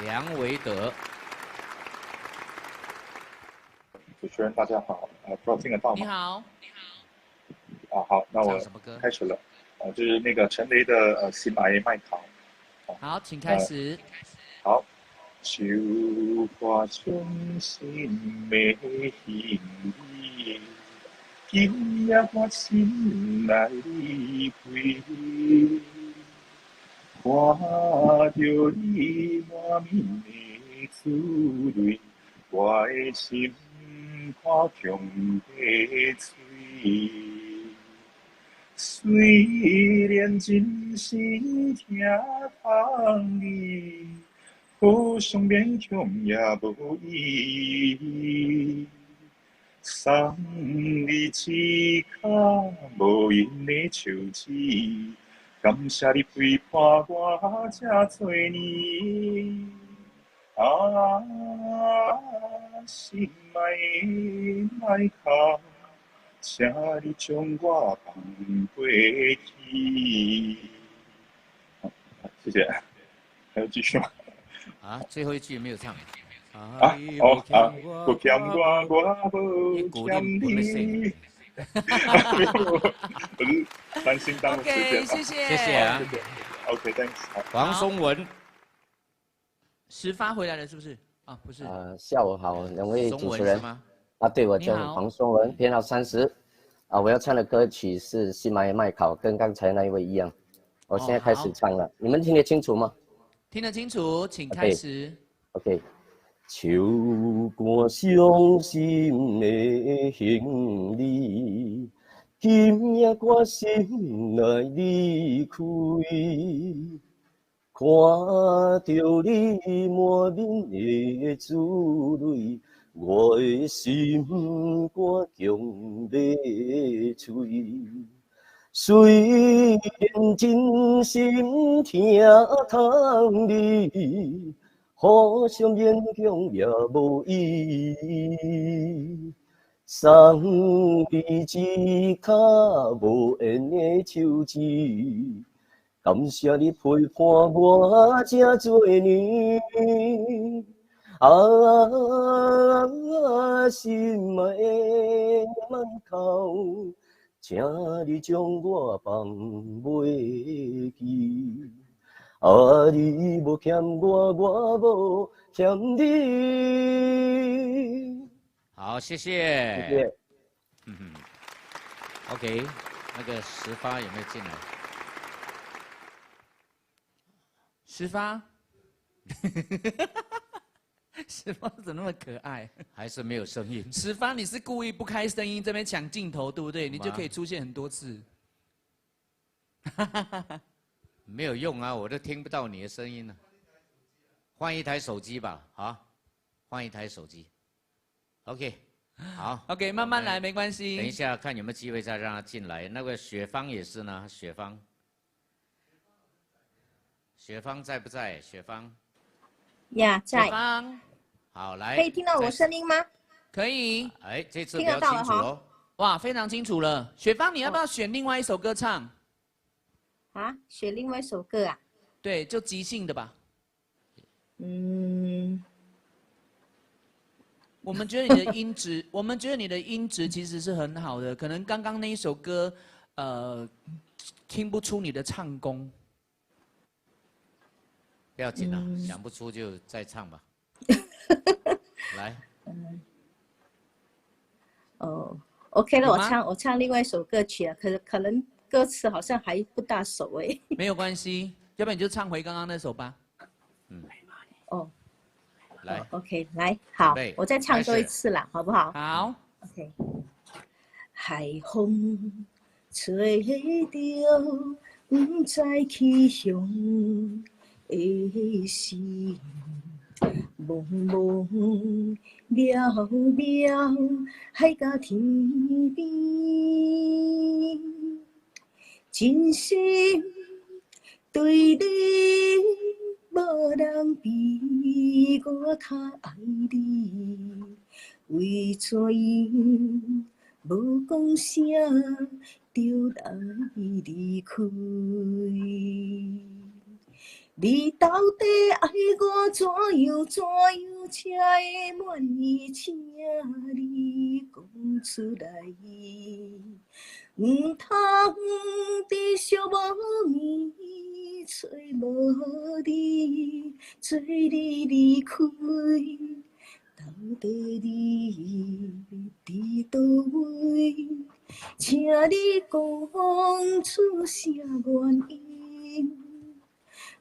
梁維德。主持人大家好，不知道聽得到嗎？你好。啊好，那我開始了。就是那個陳雷的《心愛的麥考》。好，請開始。好。樹看傷心的行李，今夜我心內離開。看著你滿面的珠淚，我的心肝強欲碎。雖然真心疼痛你，好相勉強也無意義。送你一跤無閒的手指，感謝你陪伴我這多年。啊，心愛的麥哭，請你將我放過去。好，謝謝。還要繼續嗎？啊，最後一句沒有唱。啊，哦啊，無欠我，我無欠你。沒有，我是擔心耽誤時間。謝謝，謝謝啊。 OK，thanks。黃松文，石發回來了是不是？啊，不是。下午好，兩位主持人。啊，對，我叫黃松文，編號30。啊，我要唱的歌曲是《心愛的麥考》，跟剛才那一位一樣。我現在開始唱了，你們聽得清楚嗎？聽得清楚，請開始。 OK。樹幹傷心的行李，今夜我心內離開，看著你滿面的珠淚，我的心肝強欲碎。雖然真心疼痛你，好相勉強也無意義。送你一跤無緣的手指，感謝你陪伴我這多年。啊，心愛的莫哭，請你將我放袂記。啊，你無欠我，我無欠你。好，謝謝。謝謝。嗯哼。OK，那個石發有沒有進來？石發。石發怎麼那麼可愛？還是沒有聲音？石發，你是故意不開聲音，這邊搶鏡頭，對不對？你就可以出現很多次。沒有用啊，我都聽不到你的聲音了。換一台手機吧，好，換一台手機。OK，好。 OK，慢慢來，沒關係。等一下看有沒有機會再讓他進來。那個雪芳也是呢，雪芳。雪芳在不在？雪芳。呀，在。雪芳。好，來。可以聽到我聲音嗎？可以。哎，這次比較清楚嘍。哇，非常清楚了。雪芳，你要不要選另外一首歌唱？啊，選另外一首歌啊？對，就即興的吧。嗯。我們覺得你的音質，我們覺得你的音質其實是很好的，可能剛剛那一首歌，聽不出你的唱功。不要緊了，想不出就再唱吧。來。哦，OK 了，我唱另外一首歌曲啊，可能歌詞好像還不大熟哎。沒有關係，要不然你就唱回剛剛那首吧。嗯。哦。來。 OK，來，好，我再唱多一次啦，好不好？好。 OK。海風吹著，毋知去向的時，茫茫渺渺，海角天邊，真心對你無人比我較愛你，為怎樣無講聲就來離開？你到底愛我怎樣怎樣才會滿意？請你講出來。毋通得惜無眠，揣無你，做你離開。到底你佇佗位？請你講出啥原因？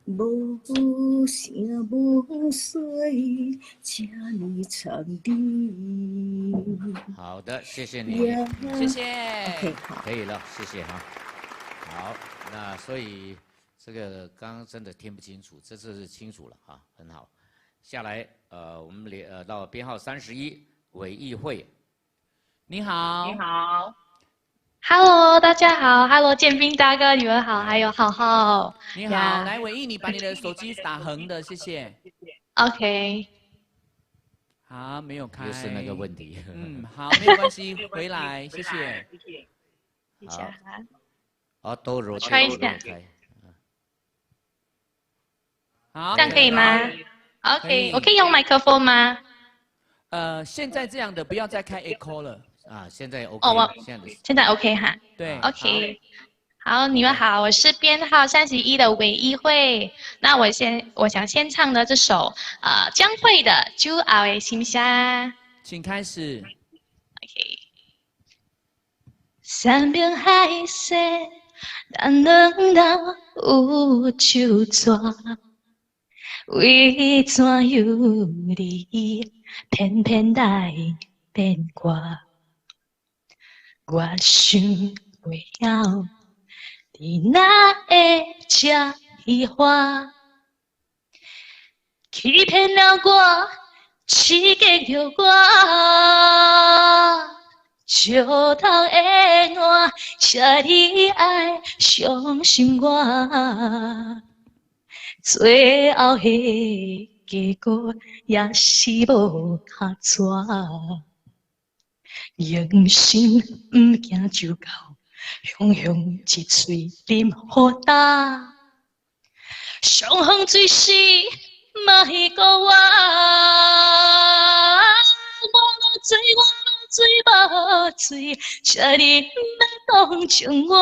無聲無息，這呢悽忍。好的，謝謝你，謝謝。 OK，好，可以了，謝謝哈。好，那所以這個剛剛真的聽不清楚，這次是清楚了哈，很好。下來，我們連到編號31，韋議會。你好。你好。Hello，大家好，Hello，建斌大哥，你們好，還有浩浩。你好，來，偉毅，你把你的手機打橫的，謝謝。 OK。好，沒有開。又是那個問題。嗯，好，沒有關係，回來，謝謝。謝謝。好，都如。吹一下。好，這樣可以嗎？OK，我可以用麥克風嗎？現在這樣的，不要再開 echo 了。啊，現在 OK，哦，我現在 OK 哈。對，OK，好，你們好，我是編號31的韋議會。那我想先唱的這首，江蕙的《酒後的心聲》。請開始。 OK。山盟海誓，咱兩人有酒醉，為怎樣你偏偏來變卦？我想袂曉，你哪會這虚华？欺騙了我，刺激著我，石頭的我，請你愛相信我，最後的結果也是無卡紙。用心毋惊就到，雄雄一喙啉予焦。上风水时莫顾我。我无醉，我无醉，无醉，请你毋免同情我。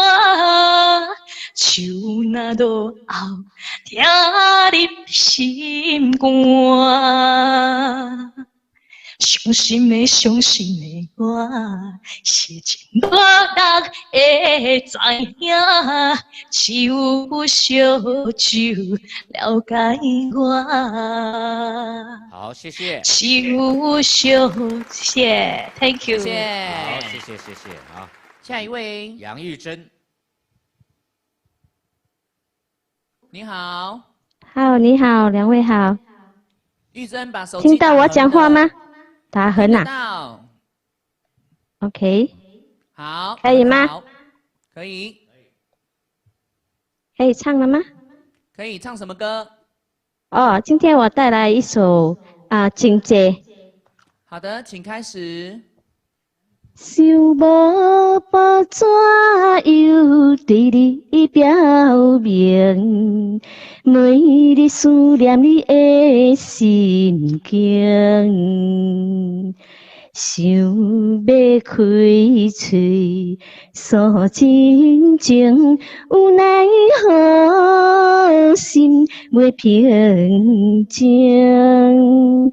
手若落后，疼入心肝。伤心的，伤心的我，是真无力会知影，只有烧酒了解我。好，谢谢。只有烧，谢谢，Thank you。谢谢。好，谢谢，谢谢。好，下一位，杨玉珍。你好。好，你好，两位好。玉珍把手机听到我讲话吗？打横啊。到。 OK。好。可以吗？可以。可以唱了吗？可以唱什么歌？哦，今天我带来一首啊，情节。好的，请开始。想无无怎样对你表明，每日思念你的心境，想欲开喙诉真情，有奈何心袂平静。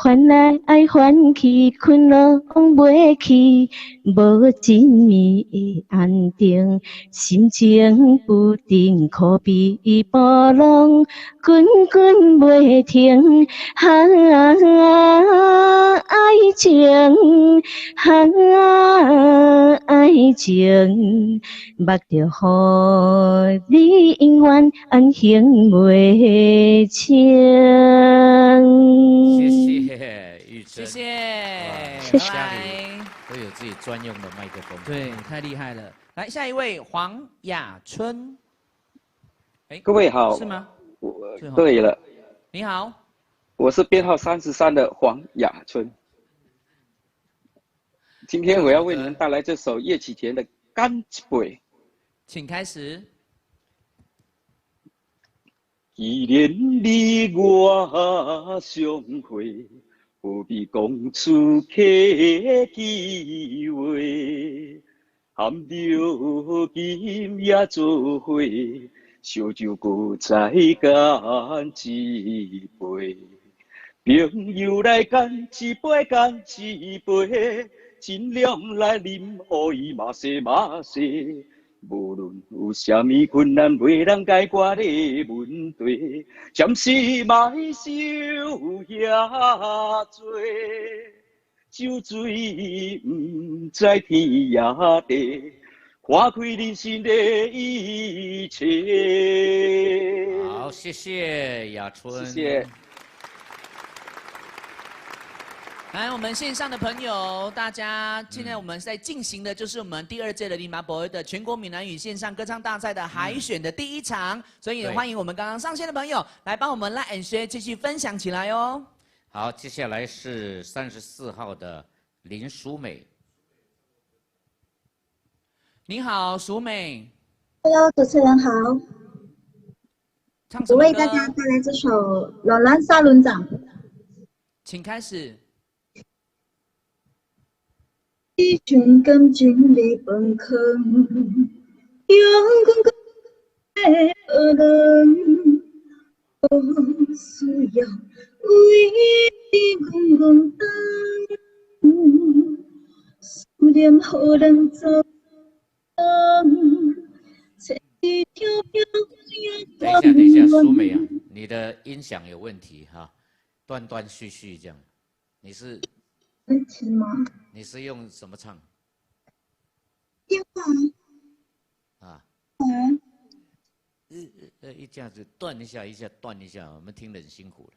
烦来烦去，困拢袂去，无一暝会安定，心情不定，可比波浪滚滚袂停。啊，爱情，啊，爱情，目著予你永远安行袂清。谢谢玉珍，谢谢，谢谢。家里都有自己专用的麦克风，对，太厉害了。来，下一位黄雅春，哎，各位好，是吗？我对了，你好，我是编号33的黄雅春。今天我要为你们带来这首叶启田的《干一杯》，请开始。既然你我相会，何必讲出客气话？含着今夜做伙，烧酒阁再干一杯。朋友来干一杯，干一杯，尽量来啉，予伊嘛说嘛说。无论有啥物困难，袂当解决的问题，暂时莫想遐多。酒醉毋知天涯地，看开人生的一切。好，谢谢雅春。谢谢。来，我们线上的朋友，大家现在我们在进行的就是我们第二届的林马博的全国闽南语线上歌唱大赛的海选的第一场，所以也欢迎我们刚刚上线的朋友来帮我们 like and share 继续分享起来哦。好，接下来是34号的林淑美。你好，淑美。 Hello，主持人好。唱什么歌？我为大家带来这首《罗兰沙轮长》。请开始。你将感情里放空，用光光的学问，无需要为你戆戆等，思念予人走，千里迢迢。等一下，等一下，淑美啊，你的音响有问题哈，断断续续这样，你是？问题吗？你是用什么唱？电话。啊。一下子断一下，一下断一下，我们听得很辛苦了。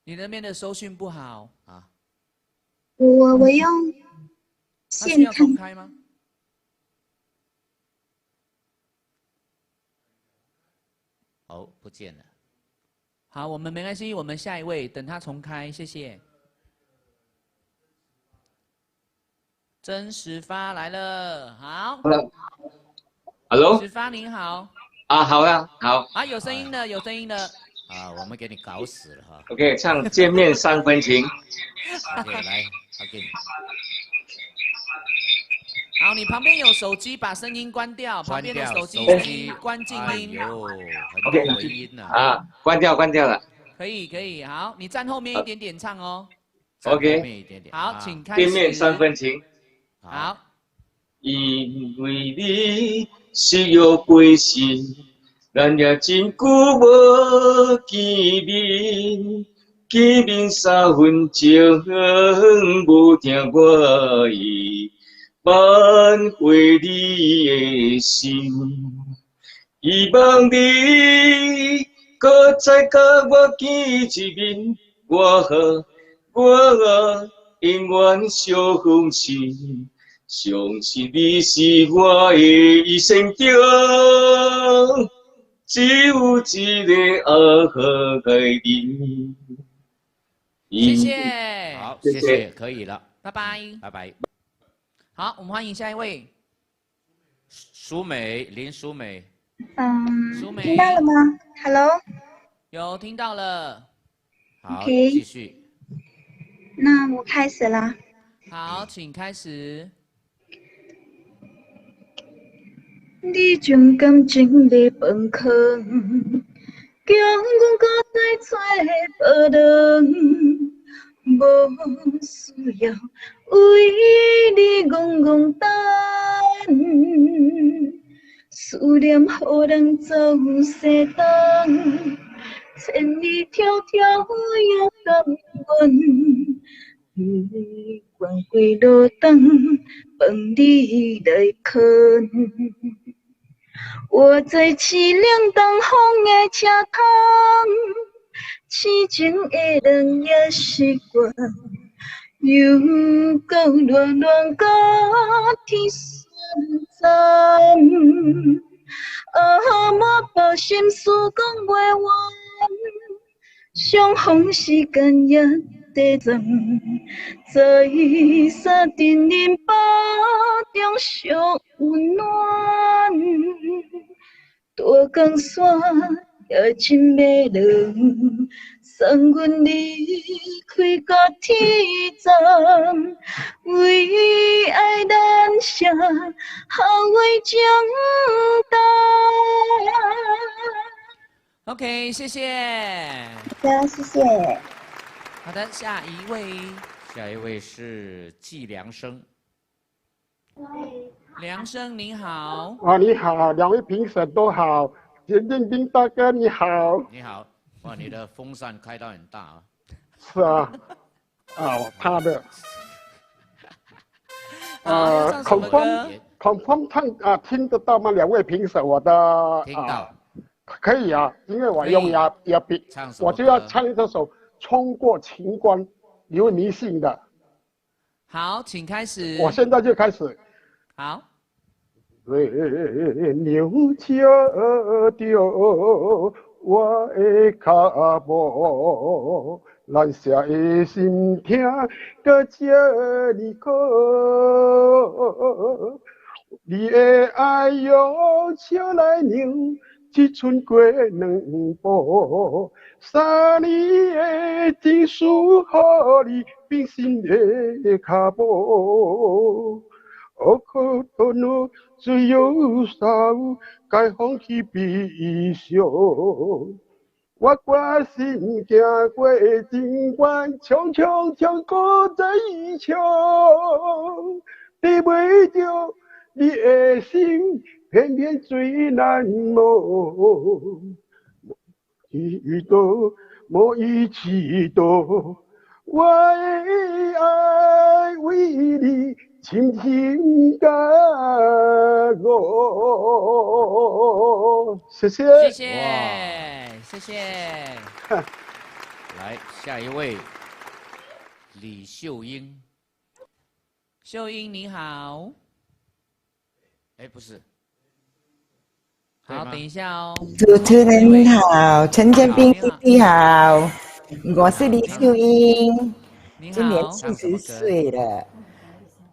你那边的收讯不好啊？我用线重开吗？哦，不见了。好，我们没关系，我们下一位，等他重开，谢谢。曾石发来了，好。 Hello，石发您好。啊，好啊，好。啊，有聲音了，有聲音了。啊，我們給你搞死了哈。 OK，唱《見面三分情》。 OK，來，阿健。好，你旁邊有手機，把聲音關掉。旁邊的手機手機關靜音。哎呦，很多回音啊。啊，關掉，關掉了。可以，可以，好，你站後面一點點唱哦。 OK。好，請開始。見面三分情。好。因為你是約過身，咱也真久無見面，見面三分情，無疼我意，挽回你的心。希望你閣再佮我見一面，我永遠相信。相信你是我的一生中，只有一個愛人。謝謝。好，謝謝，可以了。拜拜。拜拜。好，我們歡迎下一位。淑美，林淑美。淑美，聽到了嗎？Hello。有聽到了。好， OK 繼續。那我開始啦。好，請開始。你將感情咧放空，叫阮閣再揣無論，無需要為你戇戇等，思念予人走西東，千里迢迢也甘願。不管幾落頓，放你來囥。我在淒涼東風的車窗，痴情的人也習慣，又夠熱暖甲天酸澹。啊，我把心事講袂完，相逢時間也短暫，在三陣忍百中相溫暖。大江山也真迷人，送阮離開到天葬，為愛難捨，後遺症重。 OK，謝謝。好的，謝謝。好的，下一位。下一位是紀良生。梁生您好。啊，你好，兩位評審都好，簡建斌大哥你好。你好，哇，你的風扇開到很大啊。是啊，啊，我怕的。啊，孔風，孔風唱啊，聽得到嗎？兩位評審，我的聽到、啊，可以啊，因為我用牙牙筆，我就要唱這首《衝過情關》，劉迷信的。好，請開始。我現在就開始。好。牛車著我的腳步，難捨的心痛閣這呢苦。你的愛用笑來讓一寸過兩步，三年的情書予你冰心的腳步。我可多怒只有少，該放棄悲傷。我決心行過情關，衝衝衝過再衝，得袂著你的心，偏偏最難忘。一度，無一起度，我的愛為你。深深感悟，謝謝，謝謝，謝謝。來，下一位，李秀英。秀英你好。哎，不是。好，等一下哦。主持人好，陳建斌弟弟好，我是李秀英，今年70歲了。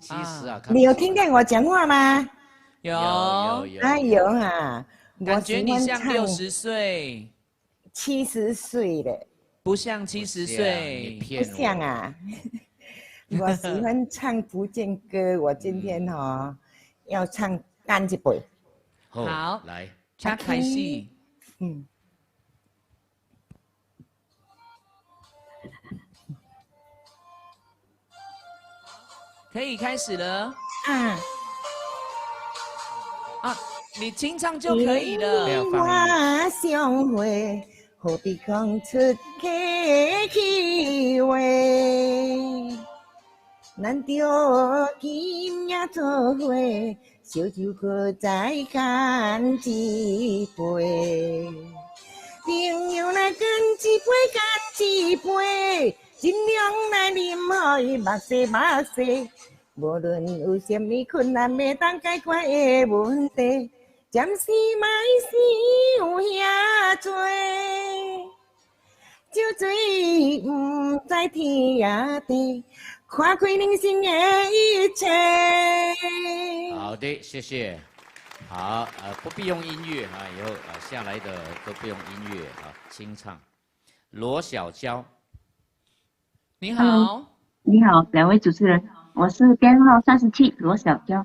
70啊！你有聽見我講話嗎？有有哎有啊！感觉你像60岁。70岁了。不像70岁。不像啊。我喜欢唱福建歌，我今天哈要唱干一杯。好，来，请开始。嗯。可以开始了。啊。啊，你清唱就可以了。我相会，何必讲出客气话？咱著今夜做伙，烧酒阁再干一杯。朋友来干一杯，干一杯，尽量来啉予伊目洗目洗。无论有啥物困难袂当解决的问题，暂时莫想遐济。酒醉毋知天涯地，看开人生的一切。好的，谢谢。好，不必用音乐啊，以后啊下来的都不用音乐啊，清唱。罗小娇，你好。你好，两位主持人，我是编号37罗小娇。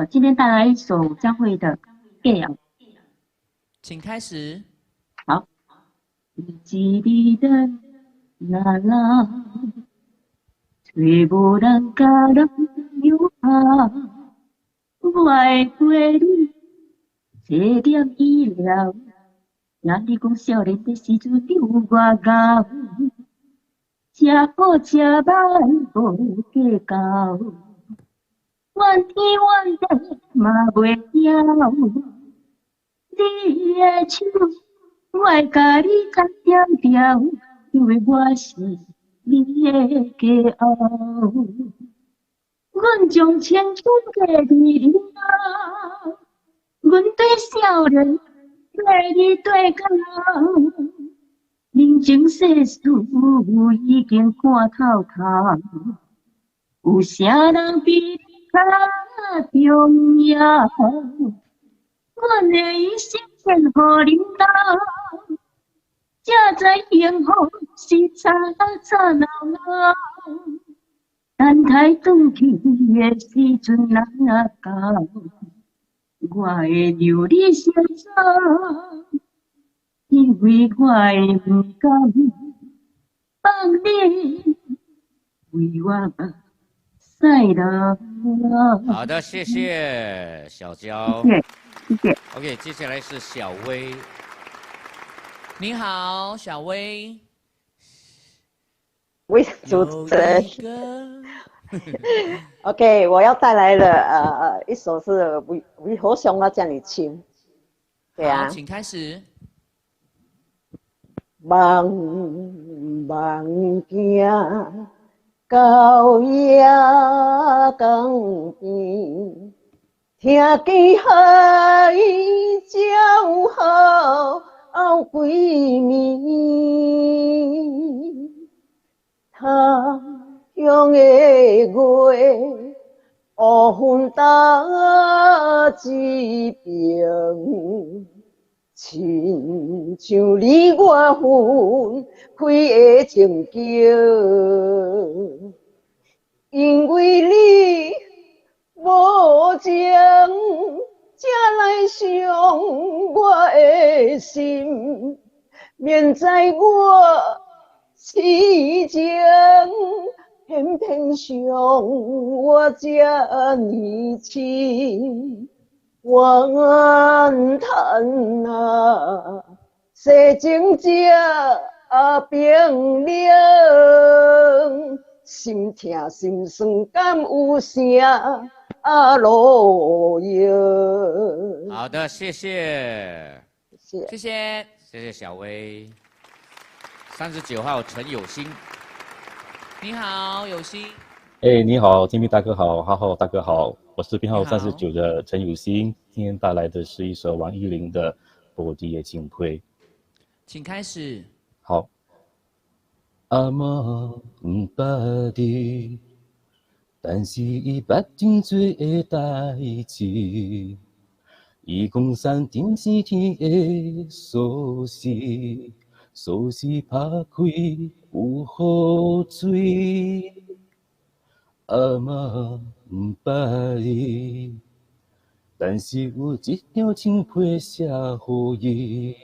今天带来一首江蕙的《嫁后》，请开始。好。一个人若老，找无人共人相拍，我会陪你坐点医疗。若你讲少年的时阵你有偌敖，食好食歹无计较，怨天怨地嘛袂晓。你的手，我会共你牵牢牢，因为我是你的嫁后。阮将青春嫁予你啊，阮对少年对你对到老，人情世事已经看透透，有啥人比你较重要？阮的一生献予恁兜，才知幸福是吵吵闹闹。等待转去的时阵若到，我会让你先走，因为我会不甘放你为我目屎流。好的，谢谢小娇。谢谢，谢谢。 OK，接下来是小薇。你好，小薇。喂，主持人。OK，我要带来的一首是为为何伤我这么深？对啊。好，请开始。茫茫行到野江边，听见海鸟号归暝，他乡的月，乌云搭一边，亲像你我分开的情景。因为你无情，才来伤我的心，明知我痴情，偏偏伤我这呢深。怨叹啊，世情这冰冷，心痛心酸，敢有啥路用？好的，谢谢，谢谢，谢谢，谢谢小薇。39号陈有心，你好，有心。哎，你好，金平大哥好，哈哈大哥好，我是编号39的陈有心，今天带来的是一首王依林的《无字的情批》，请开始。好。阿嬷毋捌你，但是伊捌真济的代志，伊讲山顶是天的锁匙，锁匙拍开有雨水。阿嬷毋捌伊，但是有一张青皮写予伊。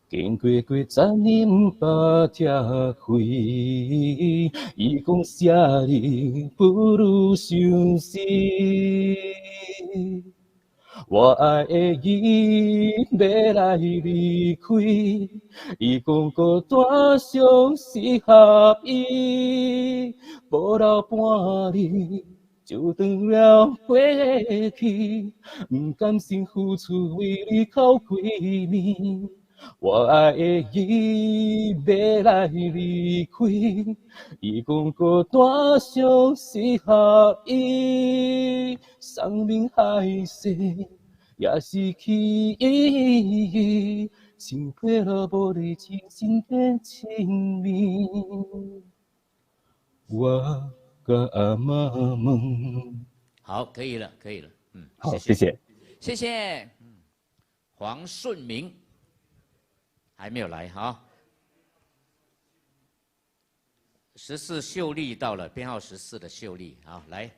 经过几十年毋捌拆开，伊讲写你不如相思。我爱的伊欲来离开，伊讲孤单上适合伊，无留半日就断了过去，毋甘心付出为你哭几暝。我爱的伊欲来离开，伊讲孤单上适合伊，山盟海誓也是去伊，穿过了无你真心的情面。我佮阿嬷问。好，可以了，可以了，嗯，好，谢谢，谢谢。黄顺明还没有来哈。14秀丽到了，编号14的秀丽，好，来。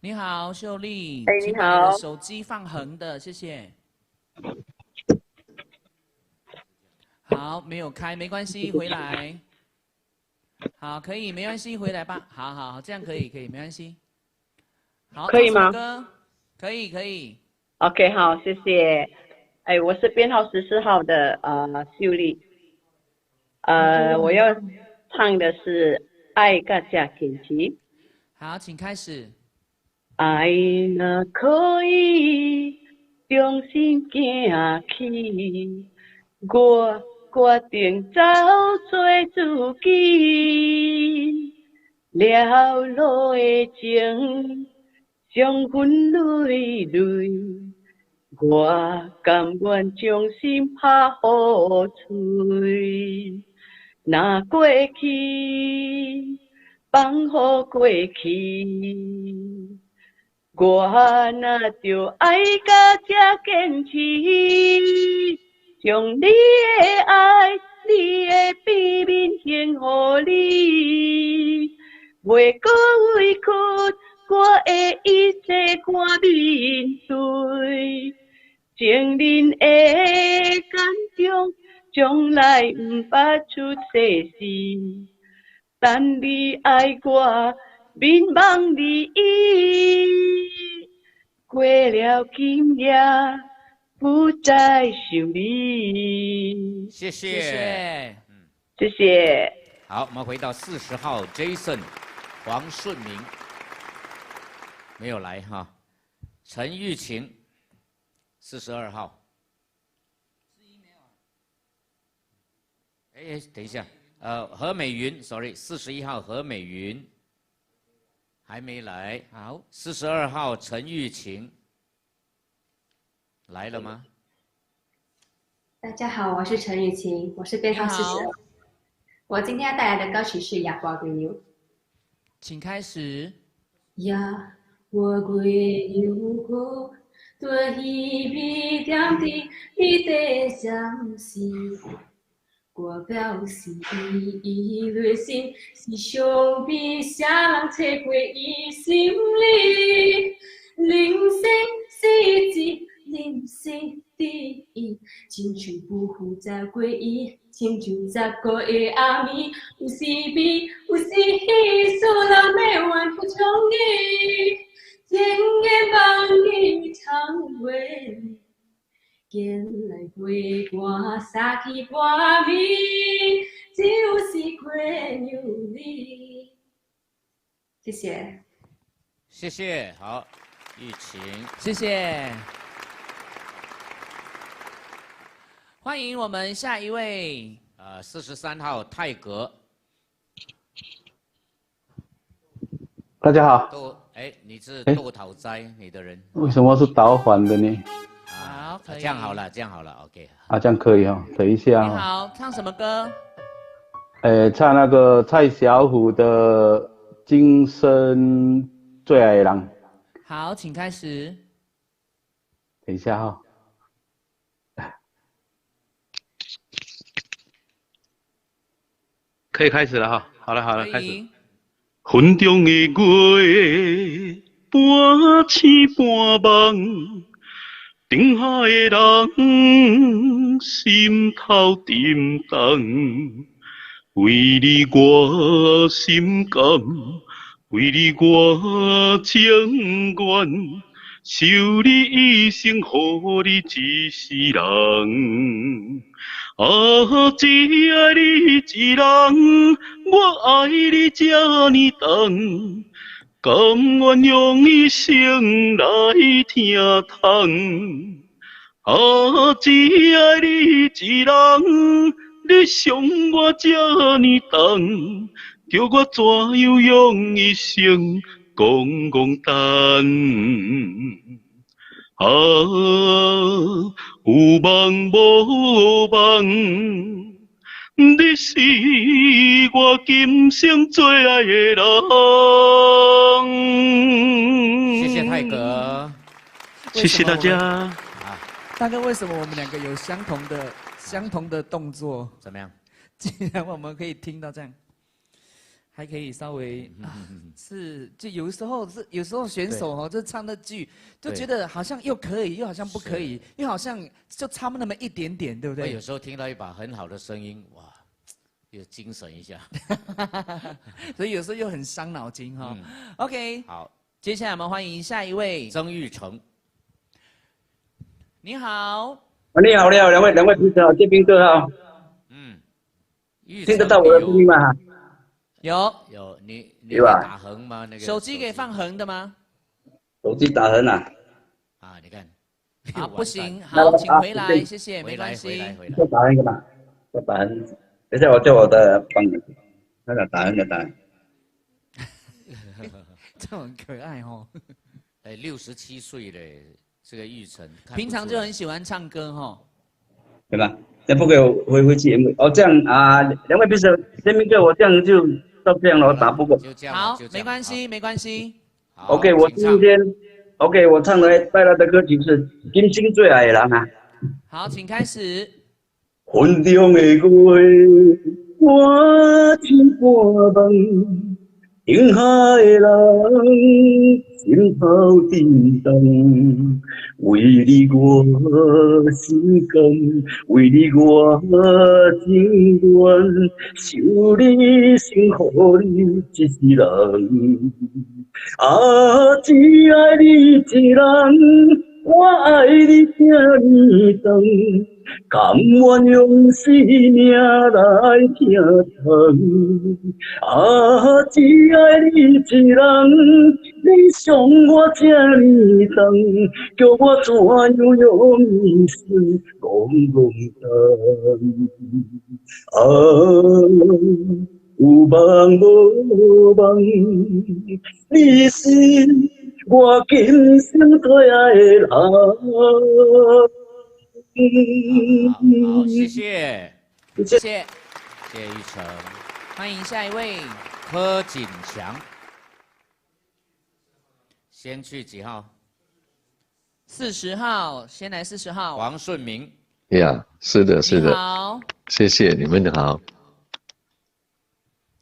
你好，秀丽，哎，你好。手机放横的，谢谢。好，没有开，没关系，回来。好，可以，没关系，回来吧。好好好，这样可以，可以，没关系。好，可以吗？可以，可以。 OK，好，谢谢。哎，我是编号14号的秀丽。我要唱的是《爱甲这坚持》。好，请开始。爱若可以重新行去，我决定走做自己。了路的情，伤痕累累，我甘愿将心拍予碎。若过去，放予过去。我若著爱甲这坚持，将你的爱、你的秘密献予你，袂阁委屈，我的一切我面对。情人的感情，从来毋捌出错事，等你爱我。眠梦里，过了今夜，不再想你。谢谢，谢谢。好，我们回到40号 Jason 黄顺明，没有来哈。陈玉琴，42号。哎，等一下，何美云，sorry，41号何美云。还没来。好，42号陈玉琴来了吗？大家好，我是陈玉琴，我是编号42。我今天要带来的歌曲是《夜半归游》，请开始。夜半归游过，对彼微点滴，你的相思。我表示伊内心是伤悲，啥人找过伊心里？人生是一，人生伫伊，亲像不负责过伊，亲像十个的暗暝，有时悲，有时喜，思人欲怨不从伊，千言万语藏袂。见来陪我三更半暝，只有是困有你。谢谢。谢谢，好，玉琴，谢谢。欢迎我们下一位。43号泰格。大家好。哎，你是豆桃斋，你的人。为什么是倒反的呢？好，可以。这样好了，这样好了，OK。啊，这样可以哦。等一下。你好，唱什么歌？唱那个蔡小虎的《今生最爱的人》。好，请开始。等一下哈。可以開始了哈。好了好了，開始。雲中的月，半醒半夢，燈下的人，心頭沉重。為你我心甘，為你我情願，受你一生，予你一世人。啊，只愛你一人，我愛你這呢長，甘願用一生來疼痛。啊，只愛你一人，你傷我這呢重，叫我怎樣用一生戇戇等？啊，有夢無夢，你是我今生最愛的人。謝謝泰哥，謝謝大家。大哥，為什麼我們兩個有相同的動作？怎麼樣？竟然我們可以聽到這樣，還可以稍微是，就有時候是有時候選手哦，就唱那句，就覺得好像又可以，又好像不可以，又好像就差那麼一點點，對不對？我有時候聽到一把很好的聲音，哇，又精神一下。所以有時候又很傷腦筋哈。OK，好，接下來我們歡迎下一位曾玉成。你好。你好，你好，兩位主持人好，建斌哥好。聽得到我的聲音嗎？有有，你有打橫嗎？那個手機可以放橫的嗎？手機打橫啊？啊，你看。好，不行，好，請回來，謝謝，沒關係。再打橫一個嘛，再打橫。等下我叫我的幫你，那個打橫的打橫。這很可愛哦。哎，67歲嘞，這個玉成。平常就很喜歡唱歌哈。對吧？這不給我回去哦，這樣啊，兩位評審，建斌哥，我這樣就到這樣了，我打不過。好，沒關係，沒關係。 OK，我今天 OK，我唱的帶來的歌曲是《今生最愛的人》啊。好，請開始。雲中的月，半醒半夢，燈下的人，心頭震動。為你我心甘，為你我情願，受你一生，予你一世人。啊，只愛你一人，我愛你這呢長，甘願用生命來疼痛。啊，只愛你一人，你傷我這呢重，叫我怎樣用一生戇戇等？啊，有夢無夢，你是我今生最愛的人。好，謝謝，謝謝，謝謝玉成，歡迎下一位柯景強，先去幾號？ 40號，先來40號。黃順明。呀，是的，是的。好，謝謝你們好。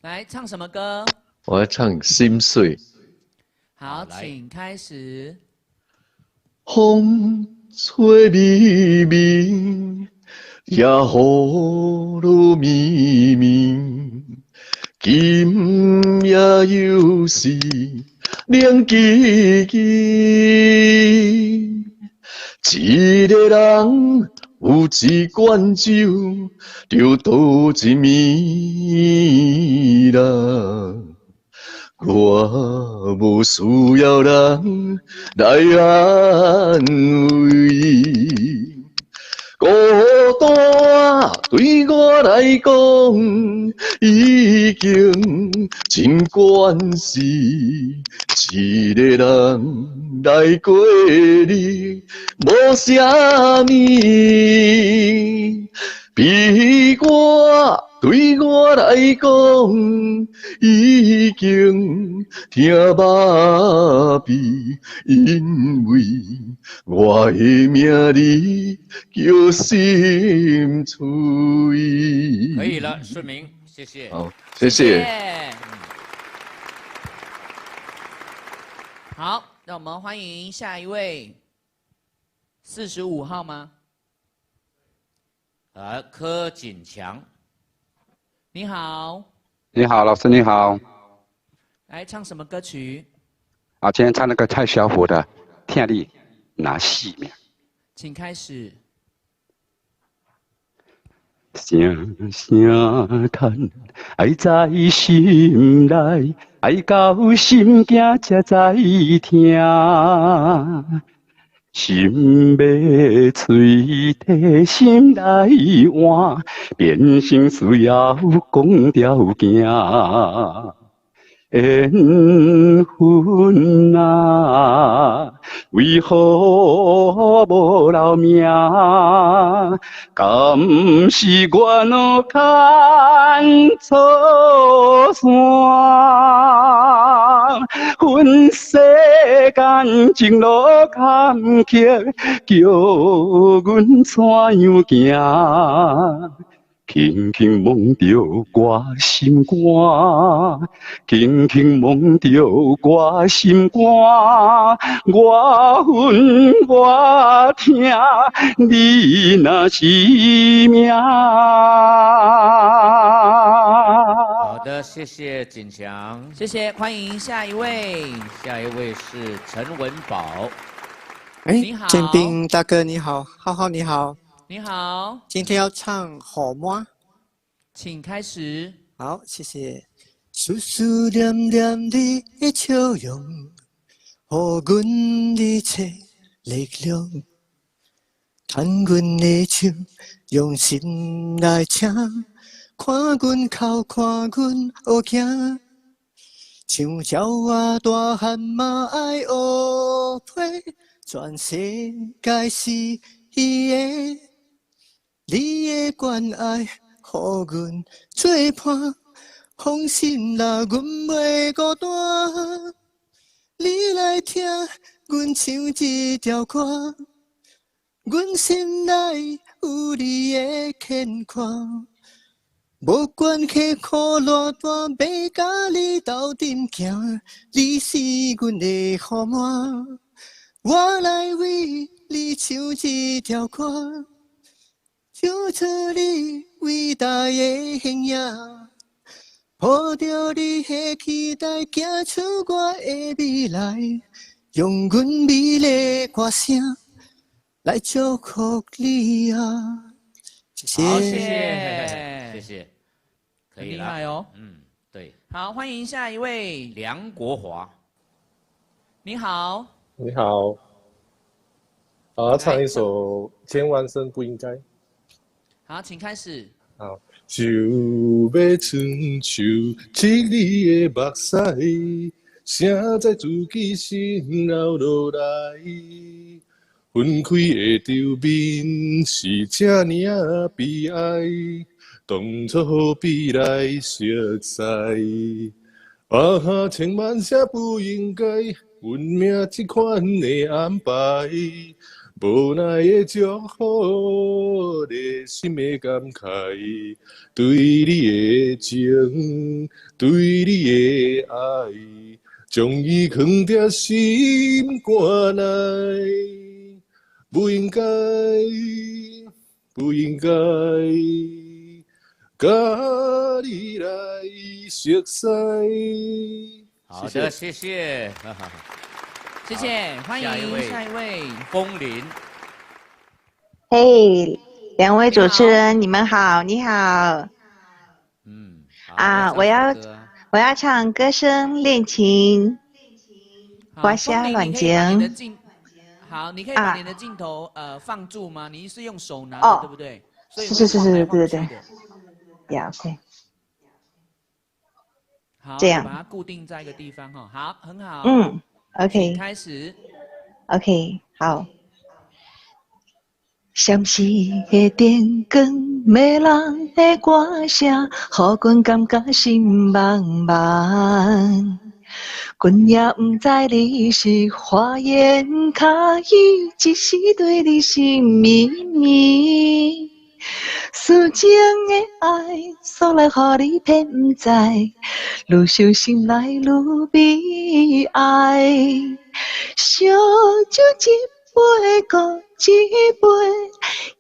來唱什麼歌？我要唱《心碎》。好，請開始。風吹微微，也雨落綿綿，今夜又是冷吱吱。一個人有一罐酒，就倒一暝啦。我無需要人來安慰，孤單對我來講已經真慣勢，一個人來過日無啥物，比我對我來講已經聽麻痹，因為我的名字叫心碎。可以了，順明，謝謝謝。好，謝謝。好，那我們歡迎下一位，45號嗎？柯錦強，你好。你好，老師你好。來唱什麼歌曲？啊，今天唱那個蔡小虎的《疼你若性命》。請開始。聲聲嘆，愛在心內，愛到心驚才知疼。心欲喙提心來換，變成需要講條件。緣分啊，為何無留名？敢是我若牽錯線？恨世間情路坎坷，叫阮怎樣行？輕輕摸著我心肝，輕輕摸著我心肝，我恨我疼你若是命。好的，謝謝錦強，謝謝，歡迎下一位，下一位是陳文寶。哎，你好，建斌大哥你好，浩浩你好。你好，今天要唱好嗎？請開始。好，謝謝。思思念念你的笑容，予阮一切力量。牽阮的手，用心來聽，看阮哭，看阮學行。像鳥仔大漢嘛愛學飛，全世界是伊的。你的關愛，予阮做伴，放心啦，阮袂孤單。你來聽，阮唱這條歌，阮心內有你的牽掛。無關係苦偌大，欲佮你鬥陣行，你是阮的予滿。我來為你唱這條歌。唱出你偉大的形影，抱著你的期待，行出我的未來，用阮美麗歌聲來祝福你啊！謝謝，好，謝謝，謝謝，可以厲害哦。嗯，對。好，歡迎下一位梁國華。你好。你好。好，唱一首《千萬聲不應該》。好，請開始。好，想欲伸手拭你的目屎，誰知自己心留落來。分開的場面是這爾仔悲哀，當初何必來熟似？啊，千萬聲不應該，運命這款的安排。無奈的祝福，熱心的感慨，對你的情，對你的愛，將伊藏佇心肝內。不應該，不應該，佮你來熟似。好的，謝謝。謝謝，歡迎下一位風鈴。嘿，兩位主持人，你們好，你好。嗯。啊，我要唱《歌聲戀情》，歌聲戀情。好，你可以把你的鏡頭放住嗎？你是用手拿的，對不對？是是是是，對對對。呀，OK。好，這樣把它固定在一個地方哈。好，很好。嗯。OK，開始。 OK，好。閃烁的燈光，迷人的歌聲，予阮感覺心茫茫。阮也毋知你是花言巧語，只是對你心绵绵。思情的愛，煞來予你騙毋知，愈傷心來愈悲哀。燒酒一杯閣一杯，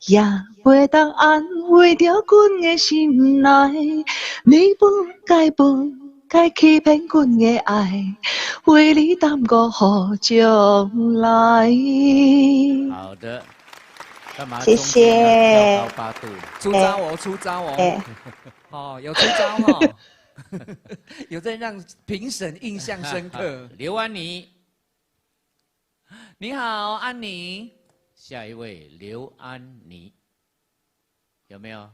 也袂當安慰著阮的心內。你不該不該欺騙阮的愛，為你耽誤予將來。好的，幹嘛？謝謝。跳高8度，出招哦，出招哦。哦，有出招哦，有在讓評審印象深刻。劉安妮，你好，安妮。下一位劉安妮，有沒有？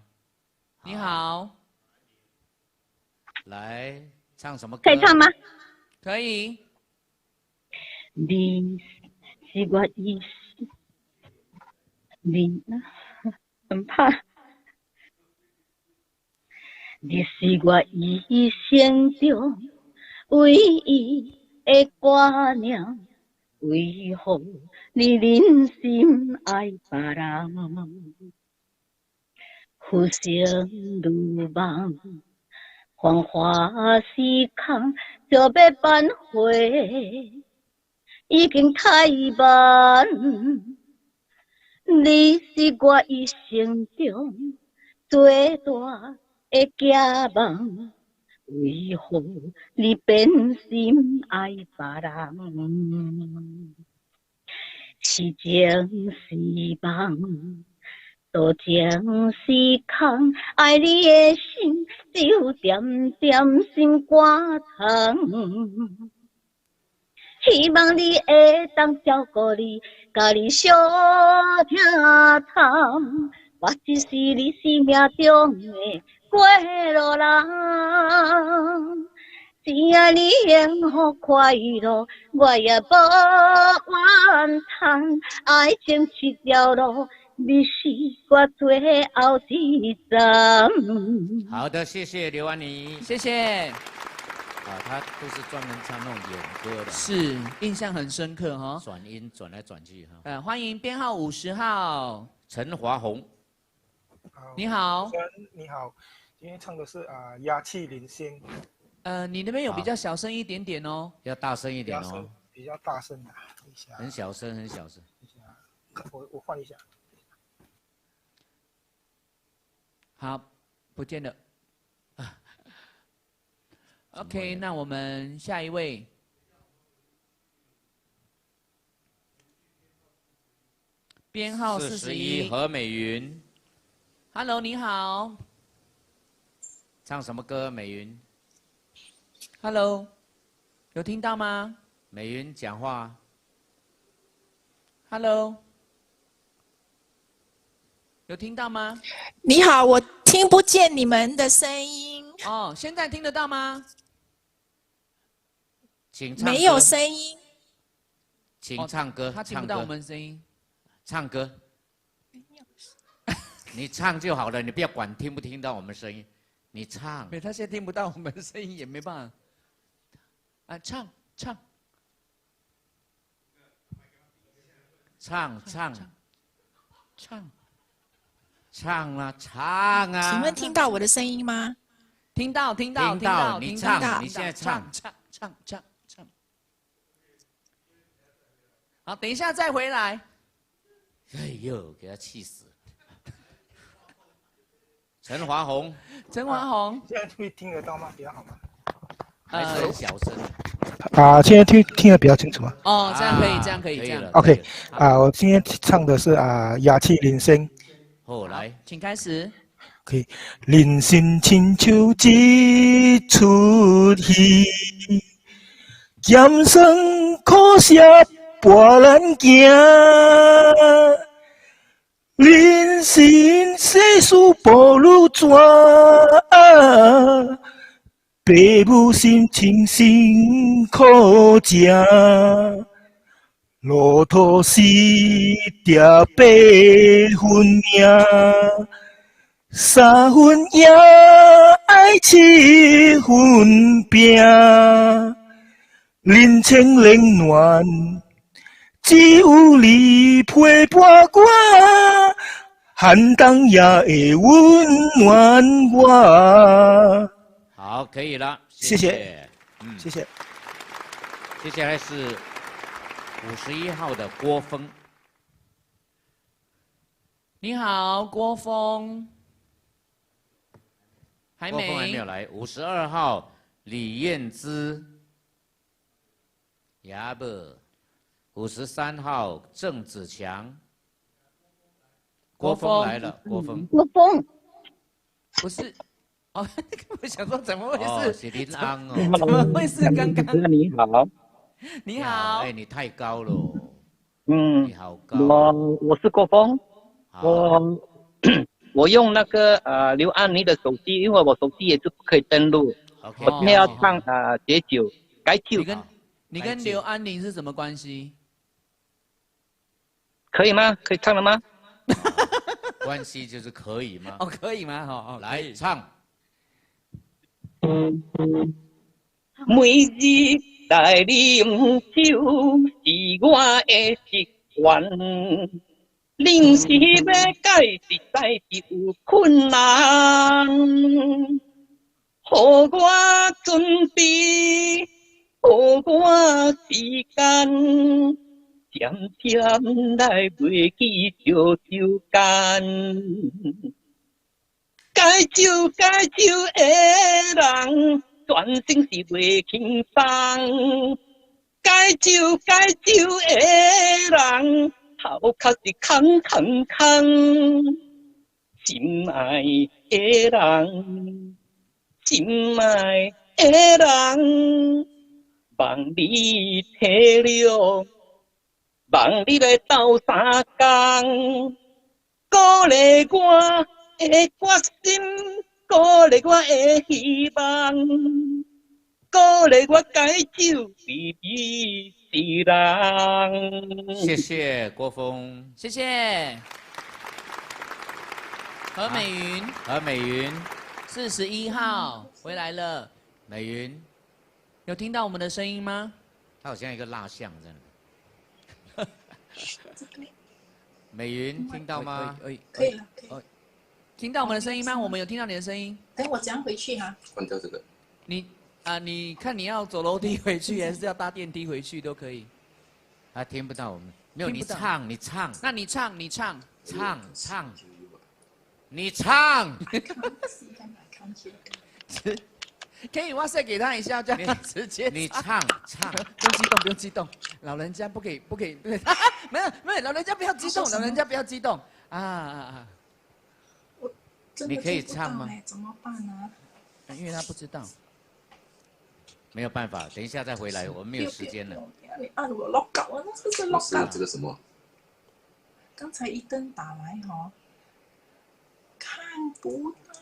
你好，來唱什麼歌？可以唱嗎？可以。你是我一生，你很怕。你是我一生中唯一的掛念，為何你忍心愛別人？浮生如夢，繁華時空就欲挽回，已經太慢。你是我一生中最大的寄望，為何你變心愛別人？是情是夢，多情是空，愛你的心只有點點心肝痛。希望你會當照顧你，共你相疼痛。我只是你生命中的過路人，只要你幸福快樂，我也無怨嘆。愛情這條路，你是我最後一站。好的，謝謝劉安妮，謝謝。啊，他都是專門唱那種演歌的，是印象很深刻哈。轉音轉來轉去哈。歡迎編號50號陳華宏。你好，你好，今天唱的是啊，啞氣人生。你那邊有比較小聲一點點哦，要大聲一點哦，比較大聲的，等一下。很小聲，很小聲。我換一下。好，不見了。OK，那我們下一位，編號41，何美雲。 Hello，你好。唱什麼歌？美雲。 Hello，有聽到嗎？美雲講話。 Hello，有聽到嗎？你好，我聽不見你們的聲音。哦，現在聽得到嗎？請唱歌。沒有聲音。請唱歌。他聽不到我們聲音。唱歌。你唱就好了，你不要管聽不聽到我們聲音，你唱。沒，他現在聽不到我們聲音，也沒辦法。啊，唱唱。唱唱。唱。唱啊唱啊！請問聽到我的聲音嗎？聽到聽到聽到，你唱，你現在唱唱唱唱唱。好，等一下再回來。哎呦，給他氣死！陳華宏，陳華宏，現在會聽得到嗎？比較好嗎？還是很小聲。啊，現在聽得比較清楚嗎？哦，這樣可以，這樣可以，這樣。 OK，啊，我今天唱的是啊《啞氣人生》。好，來，請開始。可以，人生親像一齣戲，鹹酸苦澀伴咱行。人生世事步如蛇，爸母心情辛苦食。路途是特别分明，3分赢爱7分拼，人情冷暖只有你陪伴我，寒冬也會溫暖我。好，可以了，謝謝，嗯，謝謝。接下來是51號的郭峰。你好，郭峰。還沒，郭峰還沒有來。52號李燕姿，亞伯。53號鄭子強。郭峰來了，郭峰。郭峰，不是，哦，我想說怎麼會是？哦，是林安哦。怎麼會是剛剛？你好。你好。哎，你太高了。嗯。你好高。我是郭峰。我用那個劉安妮的手機，因為我手機也是不可以登錄。 Okay, 我今天要唱解酒，解酒。你跟劉安妮是什麼關係？可以嗎？可以唱了嗎？關係就是可以嗎？哦，可以嗎？好，來唱。每日來啉酒是我的習慣，臨時欲改實在是有困難。予我準備，予我時間，漸漸來袂記燒酒干。戒酒戒酒的人，全身是袂輕鬆。戒酒戒酒的人，頭殼是空空空。心愛的人，心愛的人，望你體諒，望你來鬥相共，鼓勵我的決心，鼓勵我的希望，鼓勵我戒酒，比比世人。謝謝郭峰，謝謝何美雲，何美雲，41號回來了。美雲，有聽到我們的聲音嗎？她好像一個蠟像，真的。美雲聽到嗎？可以了，可以。聽到我們的聲音嗎？我們有聽到你的聲音。等我講回去哈。關掉這個。你啊，你看你要走樓梯回去，還是要搭電梯回去都可以。他聽不到我們，沒有你唱，你唱。那你唱，你唱，唱唱，你唱。可以哇塞，給他一下，叫他直接。你唱唱，不用激動，不用激動，老人家不可以，不可以，不可以，沒有沒有，老人家不要激動，老人家不要激動啊啊啊！你可以唱嗎？怎麼辦呢？因為他不知道。沒有辦法，等一下再回來，我們沒有時間了。你按我 lock 啊，那這是 lock 這個什麼？剛才一燈打來吼，看不到。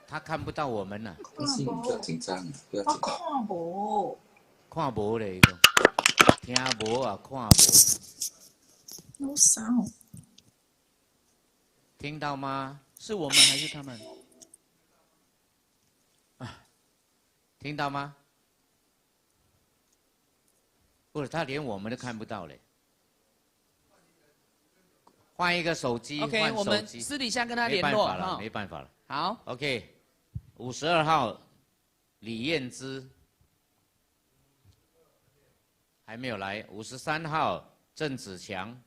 他看不到我們了。不要緊張，不要緊張。我看無，看無咧，聽無啊，看無。 No sound。聽到嗎？是我們還是他們？啊，聽到嗎？不是，他連我們都看不到嘞。換一個手機。 OK，我們私底下跟他聯絡。沒辦法了，沒辦法了。好。 OK，52號李燕姿還沒有來。53號鄭子強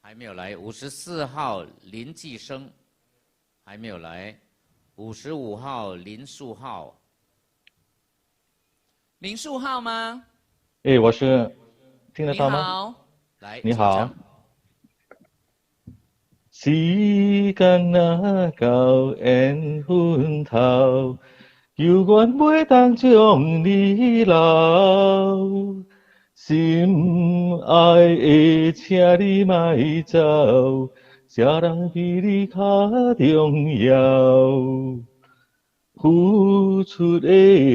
還沒有來。54號林繼生還沒有來。55號林樹浩。林樹浩嗎？哎，我是，聽得到嗎？你好。來，你好。時間若到緣分頭，猶原袂當將你留。心愛的，請你莫走，啥人比你較重要？付出的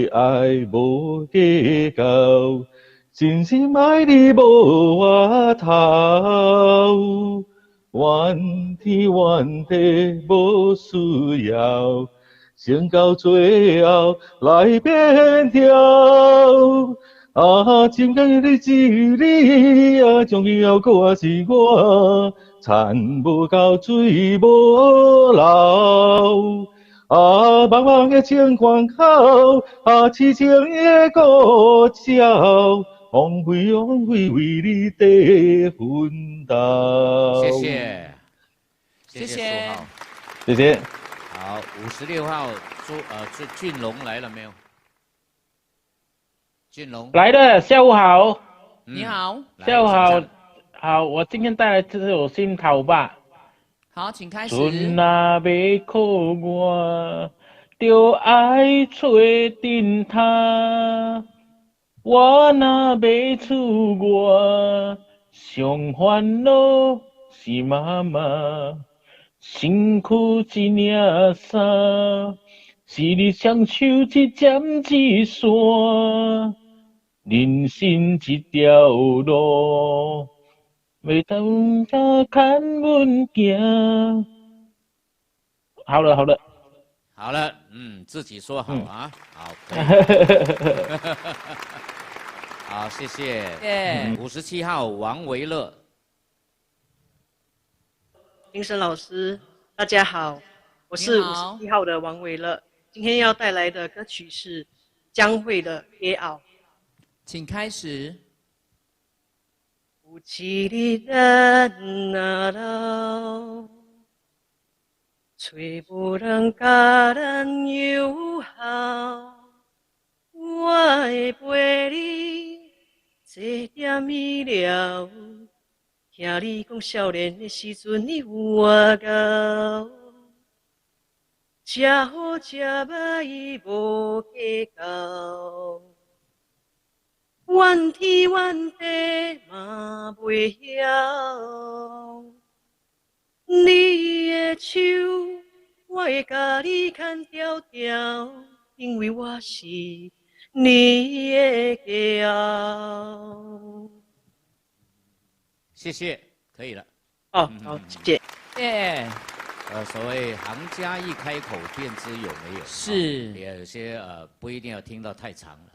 愛無計較，真心愛你無回頭。怨天怨地無需要，先到最後來變調。啊，情感的一你啊，将以后阁是我，田无够水无流。啊，茫茫的清关口，啊，痴情的孤鸟，枉费枉费为你在奋斗。谢谢，谢谢，谢谢。好，56号朱俊龙来了没有？俊龙来了，下午好。你好，下午好，好，我今天带来这首《心头肉》。好，请开始。船若欲靠岸，就爱揣灯塔。我若欲出外，上烦恼是妈妈。身躯一领衫，是你双手一针一线，人生一条路。袂当牵阮行。好了好了，好了，嗯，自己说好啊，好，好，谢谢。57号王维乐，林森老师，大家好，我是57号的王维乐，今天要带来的歌曲是江蕙的《暱后》，请开始。有一日咱若老，揣无人佮咱友好，我会陪你坐踮伊了，听你讲少年的时阵你有偌𠢕，食好食歹无计较。怨天怨地嘛袂晓，你的手我会共你牵牢牢，因为我是你的骄傲。谢谢，可以了。哦，好，谢谢。耶。所谓行家一开口便知有没有，也有些不一定要听到太长了。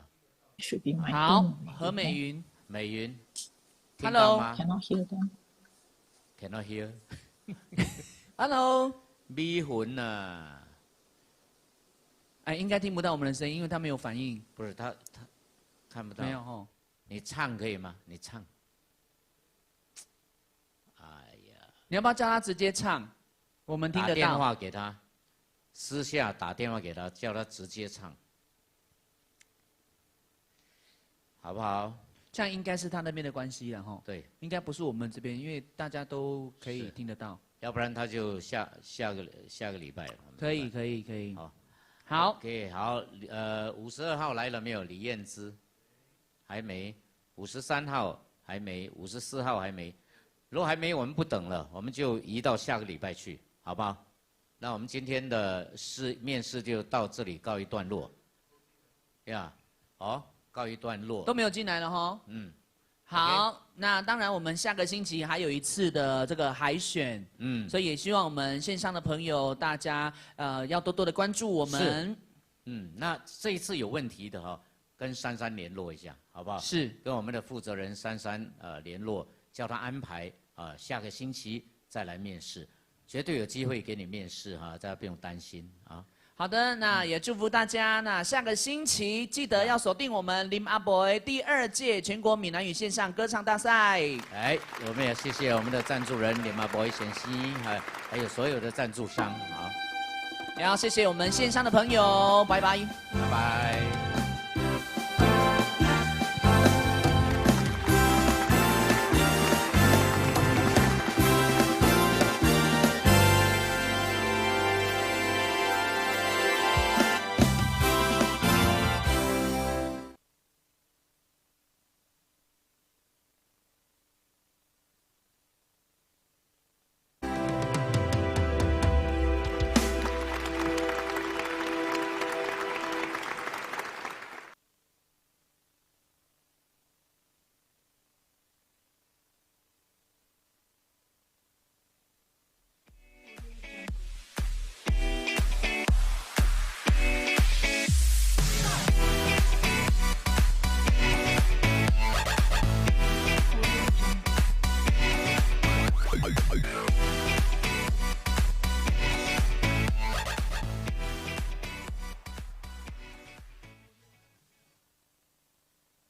好，何美云。美云，Hello。 Cannot hear them. Cannot hear. Hello。美云呐。哎，应该听不到我们的声音，因为他没有反应。不是他，他看不到。没有吼。你唱可以吗？你唱。哎呀。你要不要叫他直接唱？我们听得到。打电话给他，私下打电话给他，叫他直接唱，好不好？这样应该是他那边的关系了哈。对，应该不是我们这边，因为大家都可以听得到。要不然他就下下个下个礼拜了。可以可以可以。好，好。 OK，好，52号来了没有？李燕姿，还没。53号还没，54号还没。如果还没，我们不等了，我们就移到下个礼拜去，好不好？那我们今天的面试就到这里告一段落。Yeah，好，告一段落。都没有进来了哈。嗯。好，那当然我们下个星期还有一次的这个海选，所以也希望我们线上的朋友大家要多多的关注我们。嗯，那这一次有问题的哈，跟珊珊联络一下，好不好？是。跟我们的负责人珊珊联络，叫他安排啊下个星期再来面试，绝对有机会给你面试哈，大家不用担心啊。好的，那也祝福大家。那下个星期记得要锁定我们林阿伯第二届全国闽南语线上歌唱大赛。哎，我们也谢谢我们的赞助人林阿伯先生，还有所有的赞助商啊。也要谢谢我们线上的朋友，拜拜，拜拜。